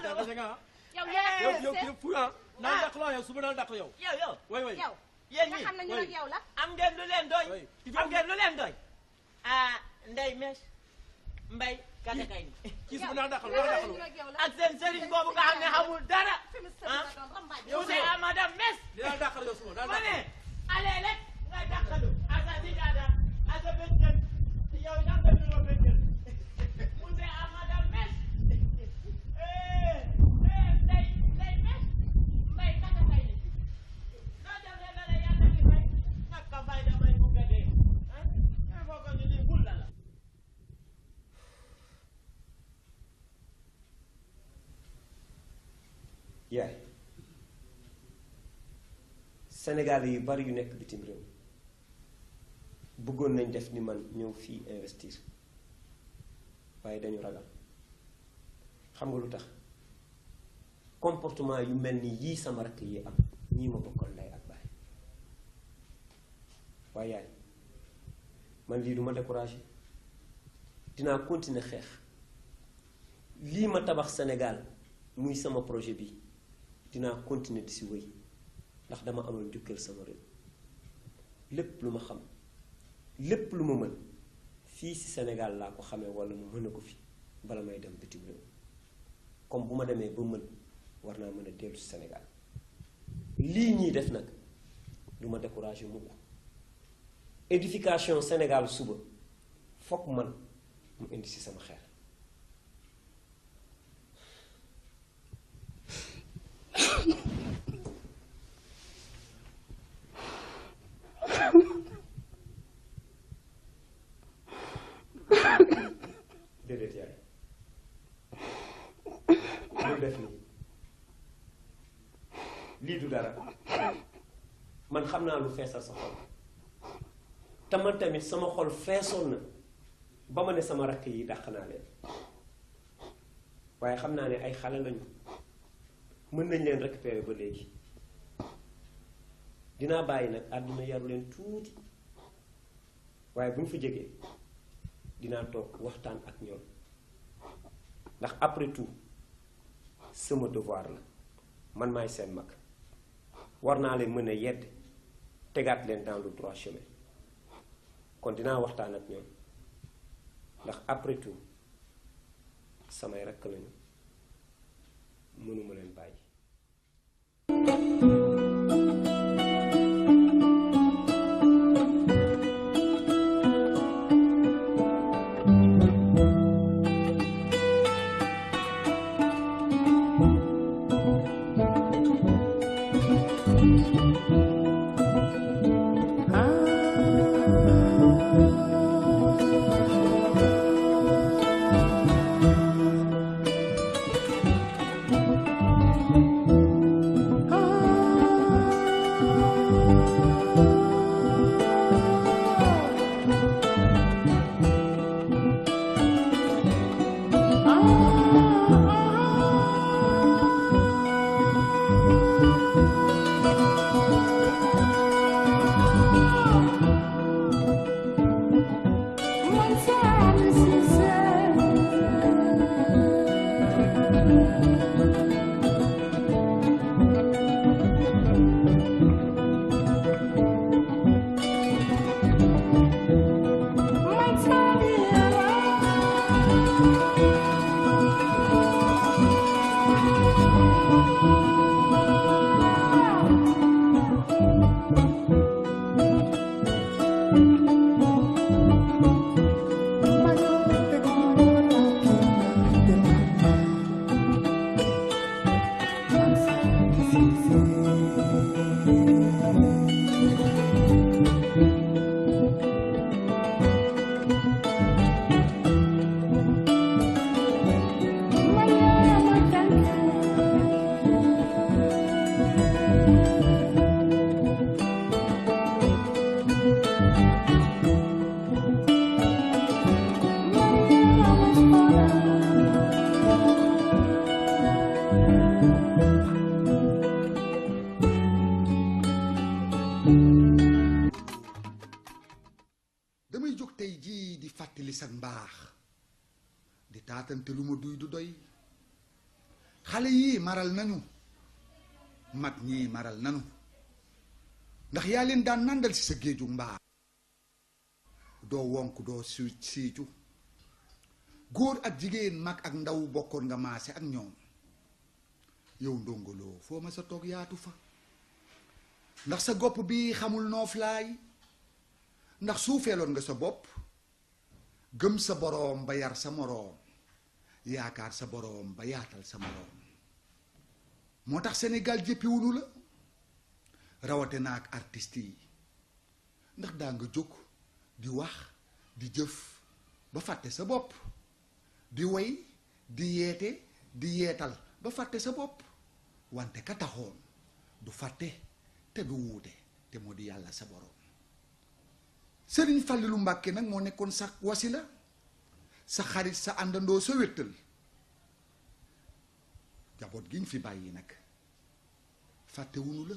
dàqloo yow yaa yow kii fu ah naan dàqloo yow suba naan dàq yow. yow. way yow yéen nga ñi xam ne ñu ak yow la. am ngeen lu leen doy. am ngeen lu leen doy. ah ndey mes mbay katakay ni. kii suba naan dàqloo ak seen sëriñ boobu nga xam ne xamul dara. ah monsieur à madame mes. dinaa dàqal yow suba daan ma dàqal. ne allez rek nga dàqalu asa dijaada asa bëccëg yow yaa ngi ko bëccëg monsieur à madame mes ndey mes mbay katakay ni noo demee na la yàlla di fay naka fay damay bugg a dee ah foo ko ñu ni bul la la. yaay Sénégal yu bari yu nekk bitim réew bëggoon nañ def ni man ñëw fii investir waaye dañu ragal xam nga lu tax comportement yu mel ni yii sama rakk yi am ñii ma bokkal ndey ak baay waaye yaay man lii duma découragé dinaa continuer xeex lii ma tabax Sénégal muy sama projet bi dinaa continuer di si wéy ndax dama amal njukkal sama réew lépp lu ma xam lépp lu ma mën fii si Sénégal laa ko xamee walla mu mën a ko fi bala may dem bitim réew comme bu ma demee ba mën war naa mën a dellu si Sénégal lii ñuy def nag du ma découragé mukk édification Sénégal suba fokk man mu indi si sama xel. déedéet yaay lu def nii lii du dara man xam naa lu feesal sa xol te man tamit sama xol feesoon na ba ma ne sama rakk yi dàq naa leen waaye xam naa ne ay xale lañu mën nañ leen récupérer ba léegi dinaa bàyyi nag àdduna yaru leen tuuti waaye bu ñu fa jógee dinaa toog waxtaan ak ñoom ndax après tout sama devoir la man maay seen mag war naa leen mën a yedd tegaat leen dans le droit chemin kon dinaa waxtaan ak ñoom ndax après tout samay rekk lañu mënuma leen bàyyi. damay jóg tey jii di fàttali sa mbaax di taatante lu ma duy du doy xale yii maral nañu mag ñii maral nañu ndax yaa leen daan nandal ci sa géeju mbaax doo wonk doo siicu góor ak jigéen mag ak ndaw bokkoon nga maase ak ñoom yow ndongoloo foo ma sa toog yaatu fa ndax sa gopp bi xamul nooflaay ndax suufeeloon nga sa bopp gëm sa boroom ba yar sa moroom yaakaar sa boroom ba yaatal sa moroom moo tax Sénégal jéppiwunu la rawate naa ak artistes yi ndax daa nga jóg di wax di jëf ba fàtte sa bopp di woy di yeete di yeetal ba fàtte sa bopp wante ka taxoon du fàtte te du wuute te moo di yàlla sa boroom Sëriñ Fàllilu Mbàkke nag moo nekkoon sa wasila sa xarit sa àndandoo sa wéttal jaboot gi ñu fi bàyyi nag fàtte wunu la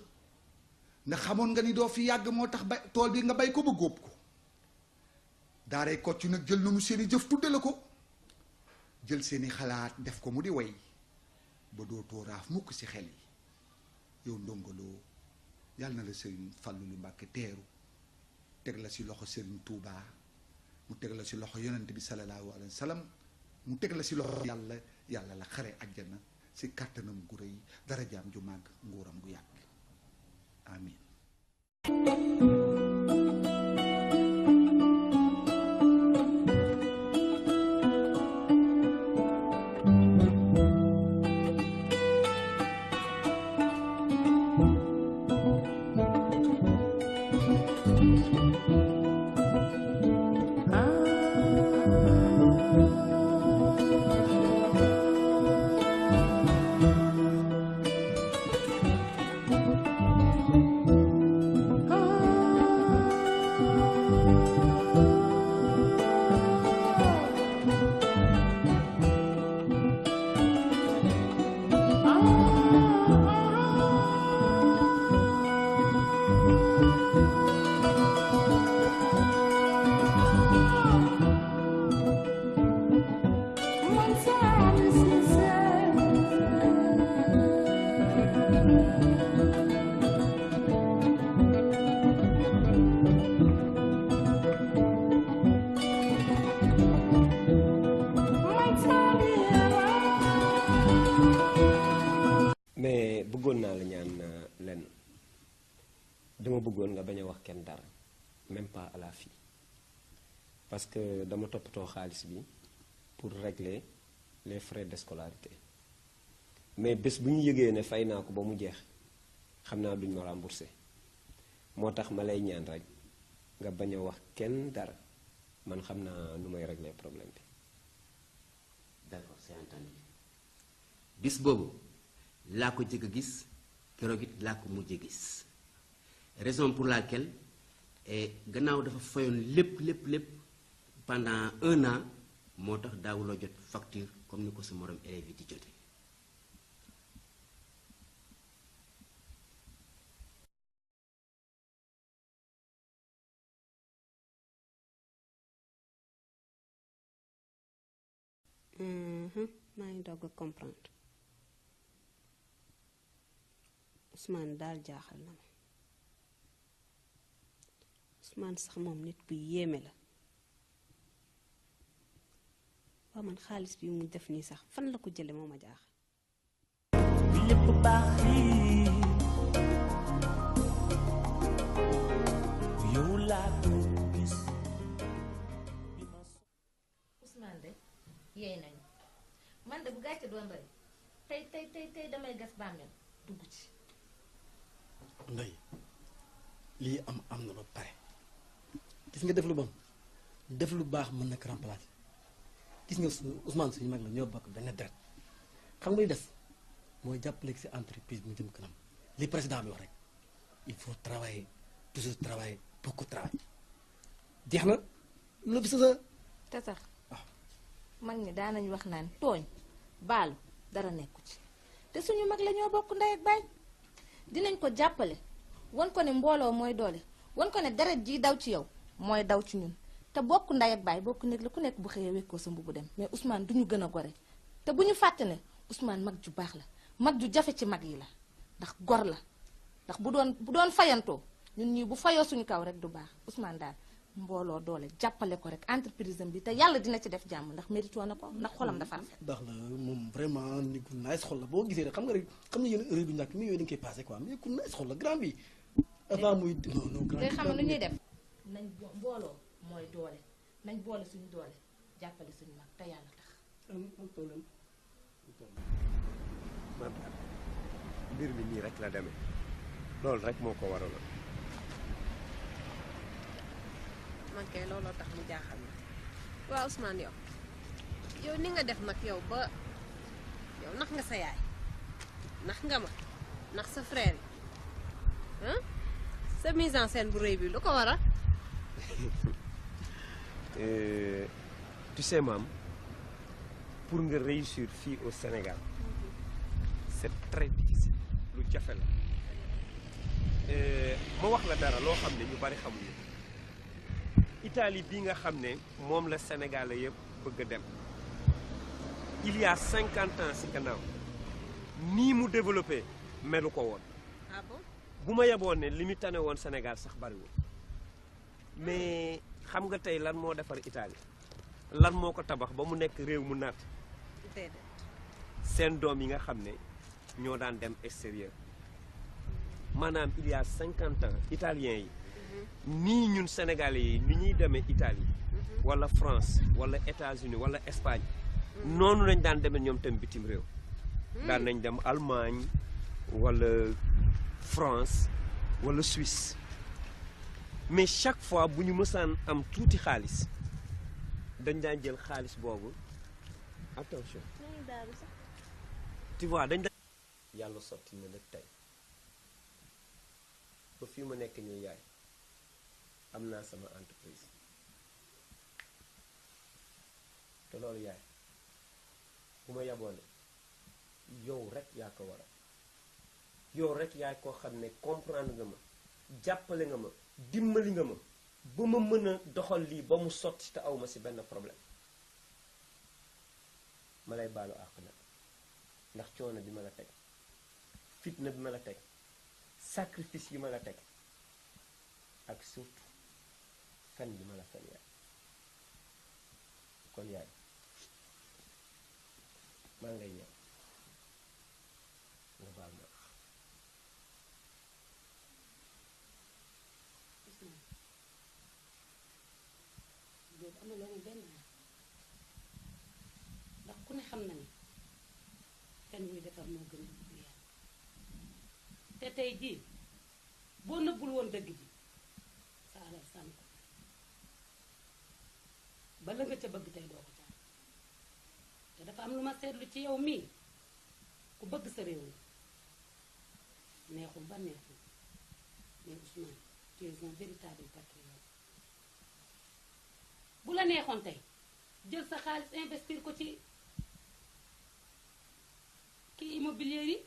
ndax xamoon nga ni doo fi yàgg moo tax bay tool bi nga bay ko ba góob ko daaray Kocc nag jël nañu seeni jëf tudde la ko jël seeni xalaat def ko mu di way ba dootoo raaf mukk ci xel yi yow ndongoloo yàlla na la Sëriñ Fàllilu Mbàkke teeru teg la ci loxo Serigne Touba mu teg la ci loxo yonent bi sallallahu alayhi wa sallam mu teg la ci loxo yàlla yàlla la xare àjjana ci kàttanam gu rëy darajaam ju màgg nguuram gu yàgg amin Ah dama bëggoon nga bañ a wax kenn dara même pas à la fille parce que dama toppatoo xaalis bi pour régler les frais de scolarité mais bés bu ñu yëgee ne fay naa ko ba mu jeex xam naa duñ ma remboursé moo tax ma lay ñaan rek nga bañ a wax kenn dara man xam naa nu may régler problème bi. d'accord c'est entendu bis boobu laa ko jëkk a gis keroog it laa ko mujj a gis raison pour laquelle gannaaw dafa fayoon lépp pendant 1 an moo tax daawuloo jot facture comme ni ko sa morom élèves yi di jote. maa ngi doog a comprendre Ousmane daal jaaxal na ma Ousmane sax moom nit ku yéeme la waa man xaalis bi mu def nii sax fan la ko jële moo ma jaaxal. bi lépp baaxi yow laa ko gis. Ousmane de yeey nañu man de bu gàcce doon bari tey damay gas bàmmeel dugg ci. Ndey lii am na ba pare gis nga def lu bon def lu baax mën na ko remplacer gis nga Ousmane suñu mag la ñoo bokk benn deret xam nga li des mooy jàppale ci entreprise mu jëm kanam li président bi wax rek il faut travailler toujours travailler beaucoup travailler jeex na lu fi sa te sax mag ñi daanañ wax naan tooñ baalu dara nekku ci te suñu mag la ñoo bokk ndey ak baay dinañ ko jàppale wan ko ne mbooloo mooy doole wan ko ne deret ji daw ci yow mooy daw ci ñun te bokk ndey ak baay bokk nekk la ku nekk bu xëyee wekkoo sa mbubu dem mais Ousmane du ñu gën a gore te bu ñu fàtte ne Ousmane mag ju baax la mag ju jafe ci mag yi la ndax gor la ndax bu doon fayantoo ñun ñii bu fayoo suñu kaw rek du baax Ousmane daal mbooloo doole jàppale ko rek entreprise am bi te yàlla dina ci def jàmm ndax mérito na ko ndax xolam dafa rafet. baax la moom vraiment ni ku nice xol la boo gisee rek xam nga rek xam ne yéen heure du ñàkk mais yooyu dañ koy passé quoi mais ku nice xol la grand bi avant muy non grand day xam nu ñuy def nañ mbooloo mooy doole nañ boole suñu doole jàppale suñu mag te yàlla tax. mbir mi nii rek la demee loolu rek moo ko waraloon. man kay looloo tax mu jaaxal na waaw Ousmane yow ni nga def nag yow ba yow nax nga sa yaay nax nga ma nax sa frère yi sa mise en scène bu rëy bi lu ko waral. Tu sais maam pour nga réussir fii au Sénégal c'est très difficile lu jafe la ma wax la dara loo xam ne ñu bari xamuñu Italie bi nga xam ne moom la Sénégalais yëpp bëgg a dem il y a 50 ans si gannaaw nii mu développé melu ko woon. Ah bon? bu ma yeboon ne li mu tane woon Sénégal sax bariwul mais xam nga tey lan moo defar Italie lan moo ko tabax ba mu nekk réew mu naat seen doom yi nga xam ne ñoo daan dem extérieur maanaam il y a 50 ans italiens yi nii ñun Sénégalais yi ni ñuy demee Italie wala France wala États-Unis wala Espagne noonu lañ daan demee ñoom tam bitim réew daan nañ dem Allemagne wala France wala Suisse mais chaque fois bu ñu mësaan am tuuti xaalis dañ daan jël xaalis boobu attention tu vois dañ daan yàlla sotti na nag tey ba fii ma nekk nii yaay am naa sama entreprise te loolu yaay bu ma yaboone yow rek yaa ko waral yow rek yaay koo xam ne comprendre nga ma jàppale nga ma dimbali nga ma ba ma mën a doxal lii ba mu sotti te aw ma si benn problème ma lay baalu àq nag ndax coono bi ma la teg fitna bi ma la teg sacrifice yi ma la teg ak surtout fen bi ma la fen yaay kon yaay maa ngay ñëw nga baal ma moo gën a dugg yàlla te tey jii boo nëbbul woon dëgg ji sa alal sànk ko ba la nga ca bëgg tey doo ko ca am te dafa am lu ma seetlu ci yow mii ku bëgg sa réew la neexul ba neexul mais Ousmane tu es un véritable patriote bu la neexoon tey jël sa xaalis investir ko ci kii immobilier yi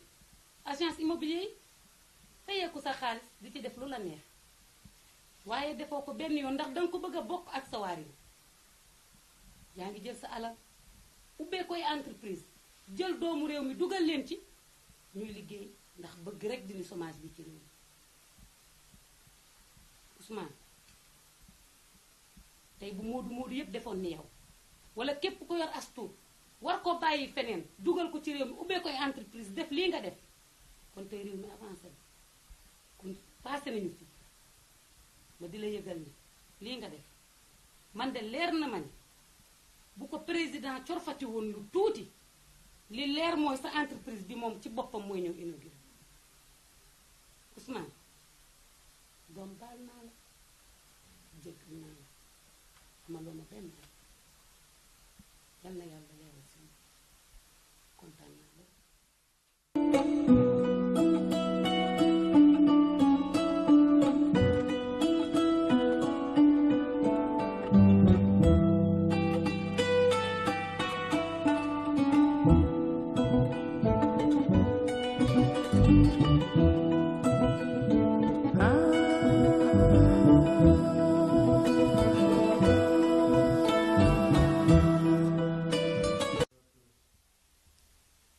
agence immobilier yi fayeeku sa xaalis di ci def lu la neex waaye defoo ko benn yoon ndax danga ko bëgg a bokk ak sa waar yi yaa ngi jël sa alal ubbee koy entreprise jël doomu réew mi dugal leen ci ñuy liggéey ndax bëgg rek dindi chômage bi ci réew mi Ousmane tey bu moodu yëpp defoon ni yow wala képp ko yor as tuut war ko bàyyi feneen dugal ko ci réew mi ubbee koy entreprise def lii nga def kon tey réew mi avancé na kon passé nañu fi ma di la yëgal ni lii nga def man de leer na ma ni bu ko président corfati woon lu tuuti li leer mooy sa entreprise bi moom ci boppam mooy ñëw inauguré Ousmane doom baal naa la jéggal naa la amaloo ma benn ay yal na yàlla leeral si kontaan naa la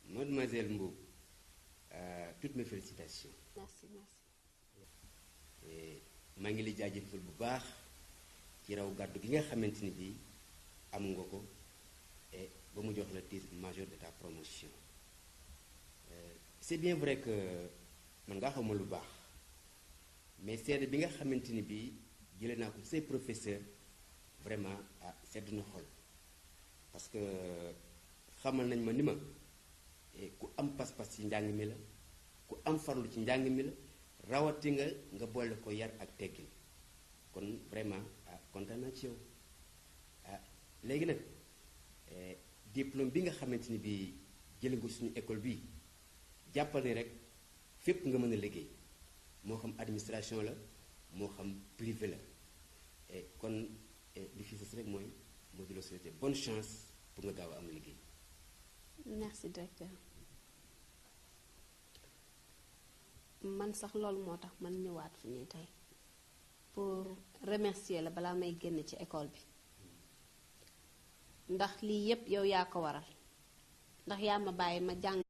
Mademoiselle Mboup, toutes mes félicitations. merci merci. maa ngi lay jaajëfal bu baax ci raw gàddu gi nga xamante ni bii am nga ko et ba mu jox la titre major de ta promotion. C'est bien vrai que man ngaa xamul lu baax mais seede bi nga xamante ni bii jëlee naa ko say professeur vraiment sedd na xol parce que xamal nañ ma ni ma ku am pas-pas ci njàng mi la ku am farlu ci njàng mi la rawati nga boole ko yar ak teggin kon vraiment kontaan naa ci yow léegi nag diplôme bi nga xamante ni bii jëlee nga suñu école bii jàppal ni rek fépp nga mën a liggéey moo xam administration la moo xam privé la kon li fi sës rek mooy moo di la souhaiter bonne chance pour nga gaaw a am liggéey. merci directeur man sax loolu moo tax man ñëwaat fi nii tey pour remercier la balaa may génn ci école bi ndax lii yépp yow yaa ko waral ndax yaa ma bàyyi ma jàng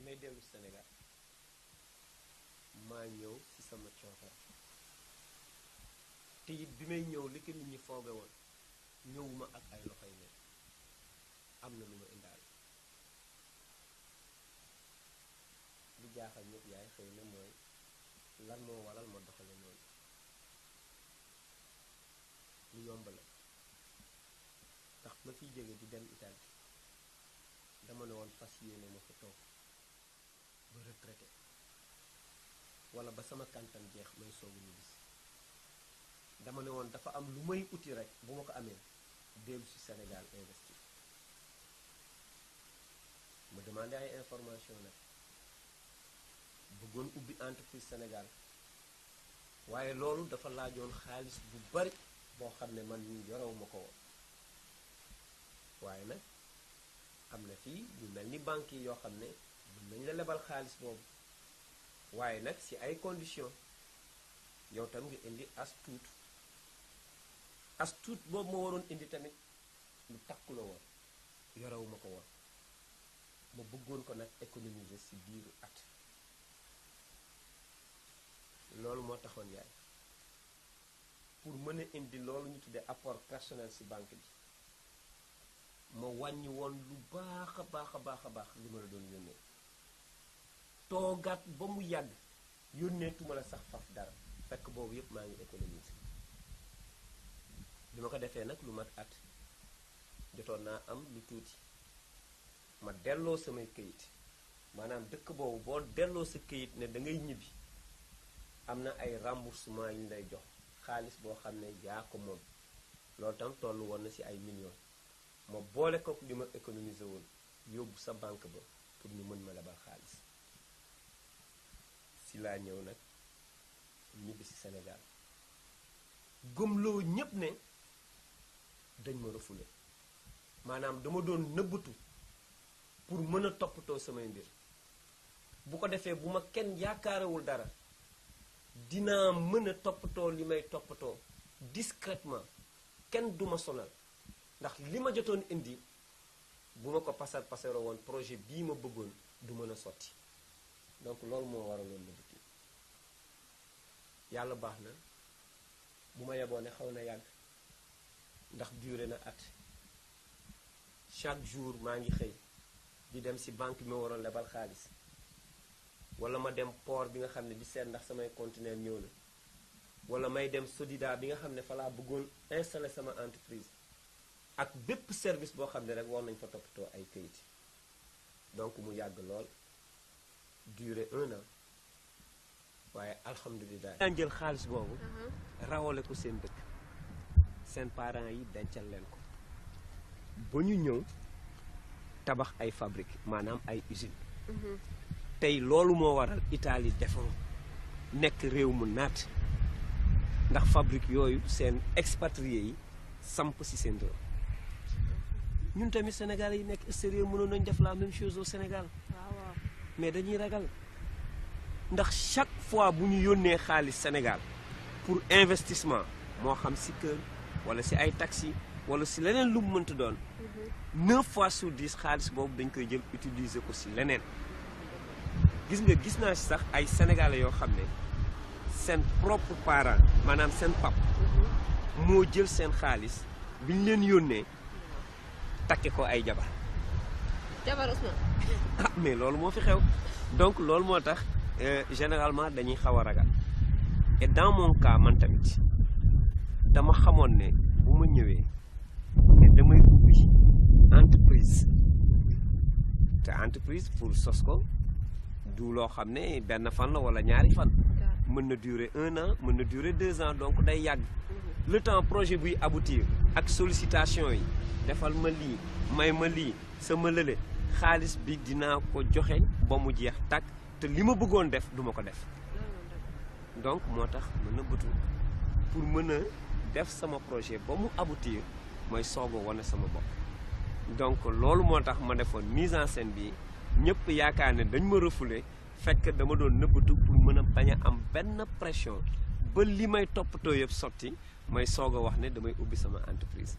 may dellu Sénégal maa ñëw ci sama coofar te it bi may ñëw li ko nit ñi fooge woon ñëwuma ak ay loxoy ne am na lu ma indaal li jaaxal ñëpp yaay xëy na mooy lan moo waral ma doxale noonu lu yomb la ndax ma fiy jóge di dem Italie dama ne woon fas yéene ma fa toog ba retraité wala ba sama kantan jeex may soogu ñu gis dama ne woon dafa am lu may uti rek bu ma ko amee dellu si Sénégal investir ma demandé ay information nag bëggoon ubbi entreprise Sénégal waaye loolu dafa laajoon xaalis bu bari boo xam ne man ñu yorewu ma ko woon waaye nag am na fii ñu mel ni banque yi yoo xam ne mën nañ la lebal xaalis boobu waaye nag si ay conditions yow tam nga indi as tuut boobu ma waroon indi tamit lu takku la woon yorewu ma ko woon ma bëggoon ko nag économiser si biiru at loolu moo taxoon yaay pour mën a indi loolu ñu tuddee apport personnel si banque bi ma wàññi woon lu baax a baax a baax a baax li ma la doon yónnee toogaat ba mu yàgg yónneetuma la sax faf dara fekk boobu yëpp maa ngi économiser bi ma ko defee nag lu mat at jotoon naa am lu tuuti ma delloo samay këyit maanaam dëkk boobu boo delloo sa këyit ne da ngay ñibbi am na ay remboursement yu ñu lay jox xaalis boo xam ne yaa ko moom loolu tam tollu woon na ci ay millions ma boole ko li ma économiser woon yóbbu sa banque ba pour ñu mën ma lebal xaalis si laa ñëw nag ñibbi ci Sénégal gëmloo ñépp ne dañ ma refoulé maanaam dama doon nëbbatu pour mën a toppatoo samay mbir bu ko defee bu ma kenn yaakaarewul dara dinaa mën a toppatoo li may toppatoo discrètement kenn duma sonal ndax li ma jotoon indi bu ma ko pasaro woon projet bii ma bëggoon du mën a sotti donc loolu moo waraloon na bukki yàlla baax na bu ma yeboo ne xaw na yàgg ndax duré na at chaque jour maa ngi xëy di dem ci banque bi ma waroon lebal xaalis wala ma dem port bi nga xam ne di seet ndax samay conteneur ñëw na wala may dem Sodida bi nga xam ne fa laa bëggoon installer sama entreprise ak bépp service boo xam ne rek war nañ fa toppatoo ay kayit donc mu yàgg lool duré 1 an waaye alhamdulilah. daan jël xaalis boobu rawale ko seen dëkk seen parents yi dencal leen ko ba ñu ñëw tabax ay fabrique maanaam ay usine tey loolu moo waral Italie defaru nekk réew mu naat ndax fabrique yooyu seen expatriés yi samp ci seen réew ñun tamit Sénégal yi nekk extérieur mënoon nañ def la même chose au Sénégal mais dañuy ragal ndax chaque fois bu ñu yónnee xaalis Sénégal pour investissement moo xam ci kër wala ci ay taxi wala ci leneen lu mu mënta doon 9 fois sur 10 xaalis boobu dañ koy jël utiliser ko ci leneen gis naa ci sax ay sénégalais yoo xam ne seen propre parent maanaam seen pap moo jël seen xaalis bi ñu leen yónnee takke ko ay jabar Ousmane mais loolu moo fi xew donc loolu moo tax généralement dañuy xaw a ragal et dans mon cas man tamit dama xamoon ne bu ma ñëwee ne damay ubbi entreprise te entreprise pour sos ko du loo xam ne benn fan la wala ñaari fan mën na durer 1 an mën na durer 2 ans donc day yàgg le temps projet buy aboutir ak sollicitation yi defal ma lii may ma lii sama lële xaalis bi dinaa ko joxe ba mu jeex tàkk te li ma bëggoon def duma ko def donc moo tax mën na bëtu pour mën a def sama projet ba mu aboutir mooy soog a wane sama bopp donc loolu moo tax ma defoon mise en scène bi ñëpp yaakaar ne dañ ma refoulé fekk dama doon nëbbatu pour mën a bañ a am benn pression ba li may toppatoo yëpp sotti may soog a wax ne damay ubbi sama entreprise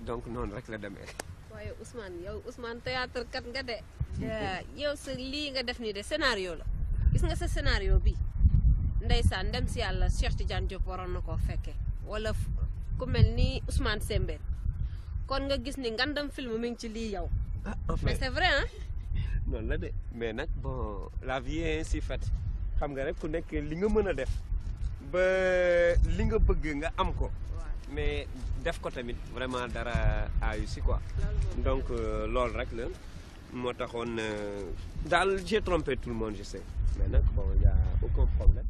donc noonu rek la demee. waaye Ousmane théâtre kat nga de yow sa lii nga def nii de scénario la gis nga sa scénario bi ndeysaan dem si yàlla Cheikh Tidiane Diop waroon na koo fekke wala ku mel ni Ousmane Sembène kon nga gis ni ngandam film mi ngi ci lii yow. mais c'est vrai hein. noonu la de mais nag bon la vie est ainsi faite xam nga rek ku nekk li nga mën a def ba li nga bëgg nga am ko mais def ko tamit vraiment dara aayu si quoi donc loolu rek la moo taxoon daal j'ai trompé tout le monde je sais mais nag bon y a aucun problème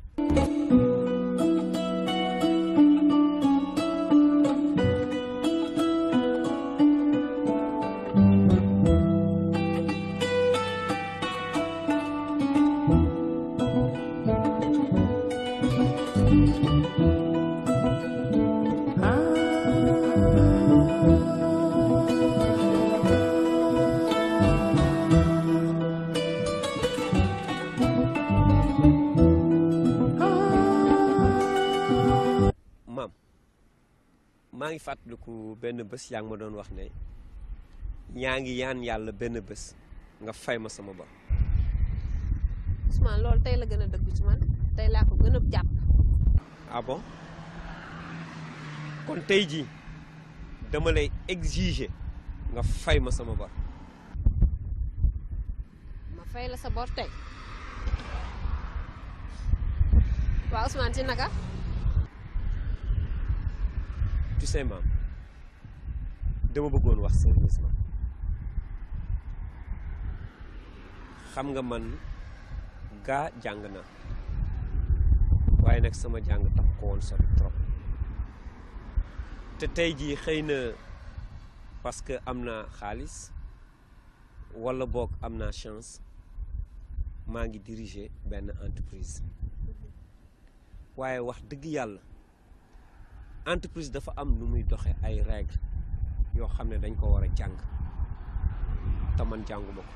maam maa ngi fàttaliku benn bés yaa ngi ma doon wax ne yaa ngi yaan yàlla benn bés nga fay ma sama bor. Ousmane loolu tey la gën a dëgg ci man tey laa ko gën a jàpp. ah bon kon tey jii dama lay exiger nga fay ma sama bor. ma fay la sa bor tey waaw Ousmane ci naka. tu sais maam dama bëggoon wax sérieusement xam nga man gaa jàng na waaye nag sama jàng tax ko woon sori trop te tey jii xëy na parce que am naa xaalis walla boog am naa chance maa ngi diriger benn entreprise waaye wax dëgg yàlla entreprise dafa am nu muy doxe ay règles yoo xam ne dañ ko war a jàng te man jànguma ko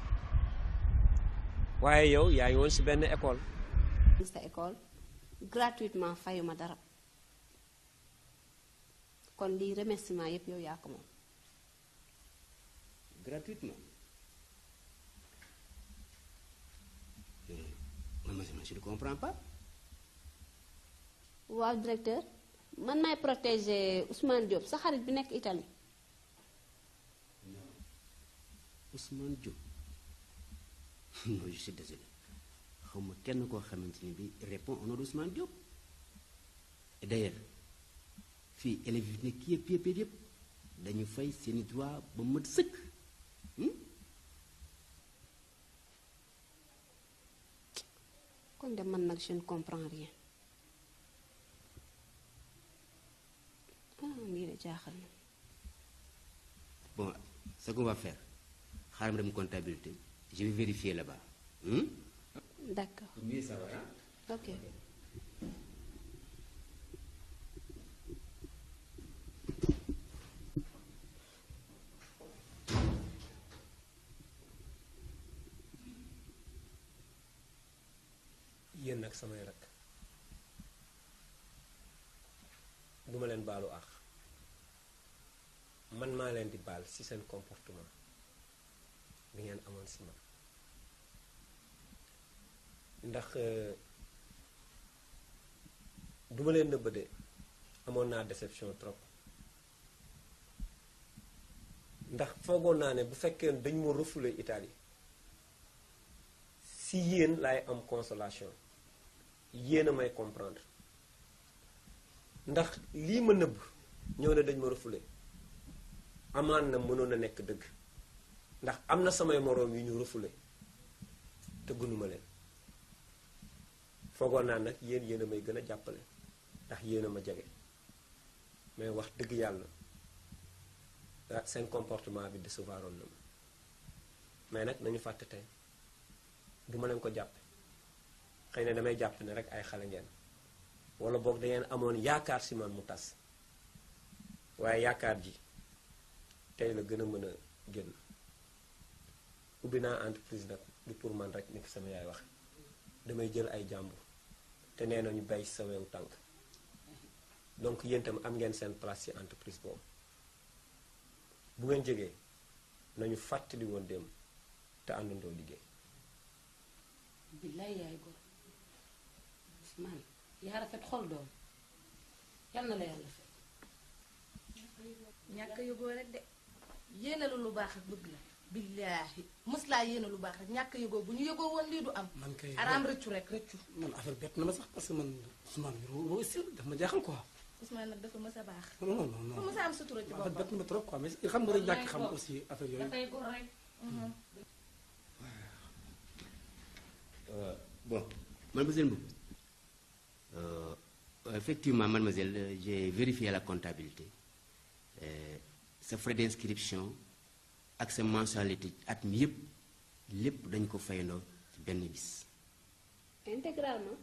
waaye yow yaa ngi woon ci benn école. sa école gratuitement fayuma dara kon lii remerciement yépp yow yaa ko moom. gratuitement mademoiselle je ne comprends pas. waaw directeur man may protéger Ousmane Diop sa xarit bi nekk Italie. Ousmane Diop non je suis désolé xaw ma kenn koo xamante ni bi répond au nom d'Ousmane Diop et d'ailleurs fii élèves yi nekk yëpp dañu fay seeni droit ba mat sëkk. kon de man nag je ne comprends rien. lii de jaaxal na. bon ce qu'on va faire xaaral ma dem comptabilité je vais vérifier là-bas. D'accord. Mieux ça va, hein? Ok. yéen nag samay rakk duma leen baalu àq man maa leen di baal ci seen comportement bi ngeen amoon ci man ndax duma leen nëbb de amoon naa déception trop ndax foogoon naa ne bu fekkee dañ ma refoulé Italie si yéen laay am consolation yéen a may comprendre ndax lii ma nëbb ñëw ne dañ ma refoulé amaan na mënoon na nekk dëgg ndax am na samay moroom yu ñu refoulé te gënuma leen foogoon naa nag yéen a may gën a jàppale ndax yéen a ma jege mais wax dëgg yàlla seen comportement bi décevoiroon na ma mais nag nañu fàtte tey duma leen ko jàppe xëy na damay jàpp ne rek ay xale ngeen wala boog dangeen amoon yaakaar si man mu tas waaye yaakaar ji tey la gën a mën a génn ubbi naa entreprise nag du pour man rek ni ko sama yaay wax damay jël ay jàmbur te nee nañu bay sa wewu tànk donc yéen itam am ngeen seen place ci entreprise boobu bu ngeen jógee nañu fàttali woon dem te àndandoo liggéey. billaay yaay góor Ousmane yaa rafet xol doom yal na la yàlla fekk. ñàkk a yëgoo rek de yéene la lu baax ak bëgg la billaahi mës laa yéene lu baax rek ñàkk a yëgoo bu ñu yëgoo woon lii du am. man kay araam rëccu rek rëccu. man affaire bett na ma sax parce que man Ousmane boo aussi daf ma jaaxal quoi. Ousmane nag dafa mës a baax. non non non dafa mës a am sutura ci boppam. affaire bett na ma trop quoi mais xam nga rek ñàkk xam aussi affaire yooyu. dafay góor rek. Bon, mademoiselle Mboup, effectivement, mademoiselle, j'ai vérifié la comptabilité. Sa frais d'inscription ak sa mensualité at mi yëpp lépp dañ ko fayandoo ci benn bis. intégralement.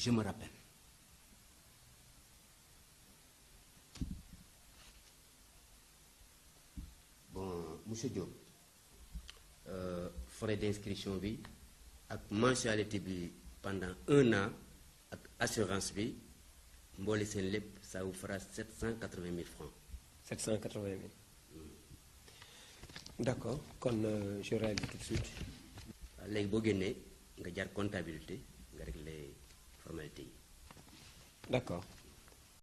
je me rappelle. Bon, monsieur Diop, frais d'inscription bi ak mensualité bi pendant 1 an ak assurance bi mboole seen lépp ça vous fera 780 000 francs. 780 000. D'accord, kon je réalise tout de suite. léegi boo génnee nga jaar comptabilité nga régler formalité yi. D'accord.